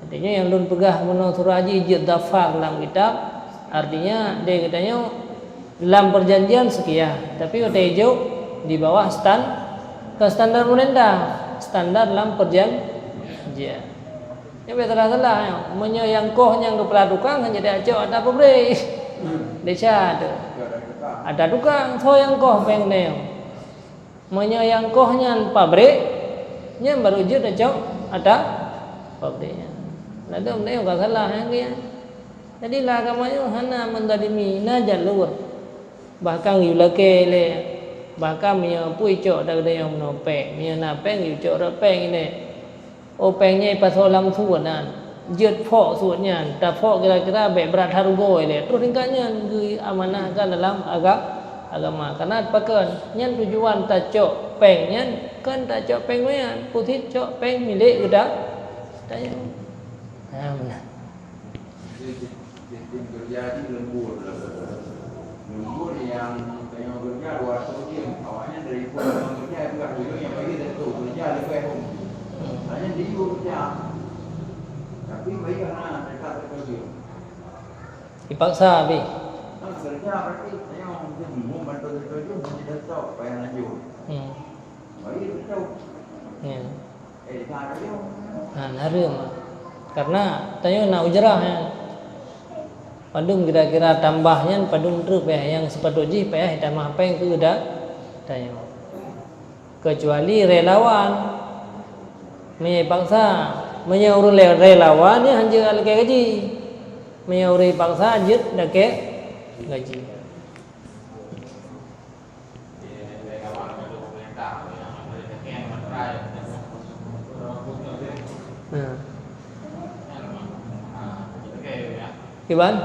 Artinya nyang lôn peugah meunoe surah jih jeuet dhafar lam kitab, artinya deh geutanyoe lam perjanjian sekian, tapi watée ijok di bawah stan-, ke standar pemerintah, standar lam perjanjian. Nyan bék salah-salah, nyoe. Meunyoe nyang koh nyang keupala tukang, hana jeuet cok ata pabrik. Desya tu. Ata tukang, soe nyang koh péng nyoe. Meunyoe nyang koh nyan pabrik, nyan baru jeuet tacok ata pabrik nyan. Ladôm nyoe ka salah nyang kian. Jadi, lam agama nyoe hana menzalimi, na jalur. Bahkan geuyue lakée lé, bahkan meunyoe peue icok ata geutanyoe meunoe péng, meunyoe na péng geuyue cok rot péng ilée. Oh, péng nyan ipasoe lam su nan. Jeuet phok suet nyan, taphok kira-kira bèk brat that rugoe lé. Troh tingkat nyan geuamanahkan dalam aga-, agama. Karena pakon? Nyan tujuan tacok péng nyan, kon tacok péng nyan, putih cok péng milék geuda-, tanyoe. Ha, meunan. Sistem kerja di lembur lah. Lembur nyang tanyoe kerja dua ratus jeuem, awaknyan dari pun orang kerja juga dulu nyang bagi tentu kerja lebih hom. Hanya di kerja. Tapi bagi hana dekat kerja. Dipaksa habis. Kan kerja berarti tanyoe mungkin mau bantu kerja, mungkin dah tahu apa yang lanjut. Hmm. Bagi betul. Ya. Ha, hareuem. Karena tanyoe na ujrah nyan. Padum kira-kira tambah nyan, padum treuk payah nyang sipatut jih payah jitamah péng keu da-, tanyoe. Kecuali relawan. Meunyoe paksa, meunyoe ureueng le-, relawan nyan hanjeuet lakèe gaji. Meunyoe ureueng paksa jeuet lakèe gaji. Nah. Kiban?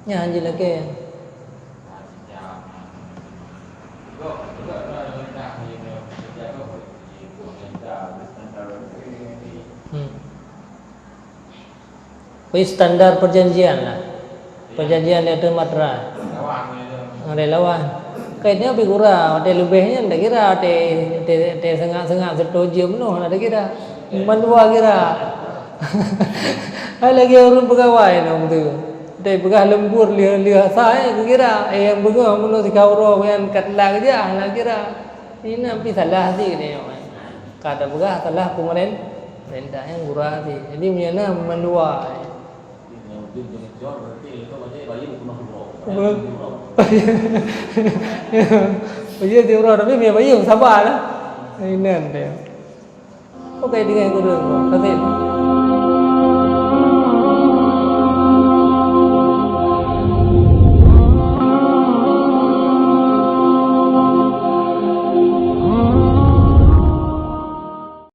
Nyan hanjeuet lakèe. Hmm. Wih, standar perjanjian lah. Perjanjian yaitu matra. Relawan. Kaitnya pi gura, watèe leubeh nyan dak kira, watèe, watèe, watèe seungak-seungak seutoe jeuem noh dak kira. Mandua kira. Hai lagi ureueng pegawai nyoe beutôi. Watèe peugah lembur lheuh-lheuh asai kira. Eh, nyang beungoh meunurot sikauro nyan kat lak keujah dak kira. Inan pih salah sit nyoe. Ka tapeugah salah peumaren-, pemerintah nyang gura sit. Jadi meunyoe na mandua. Iya, diuroe, tapi meunyoe bayeue saba lah. Inan deh. Oke, dengan guru. Kasih.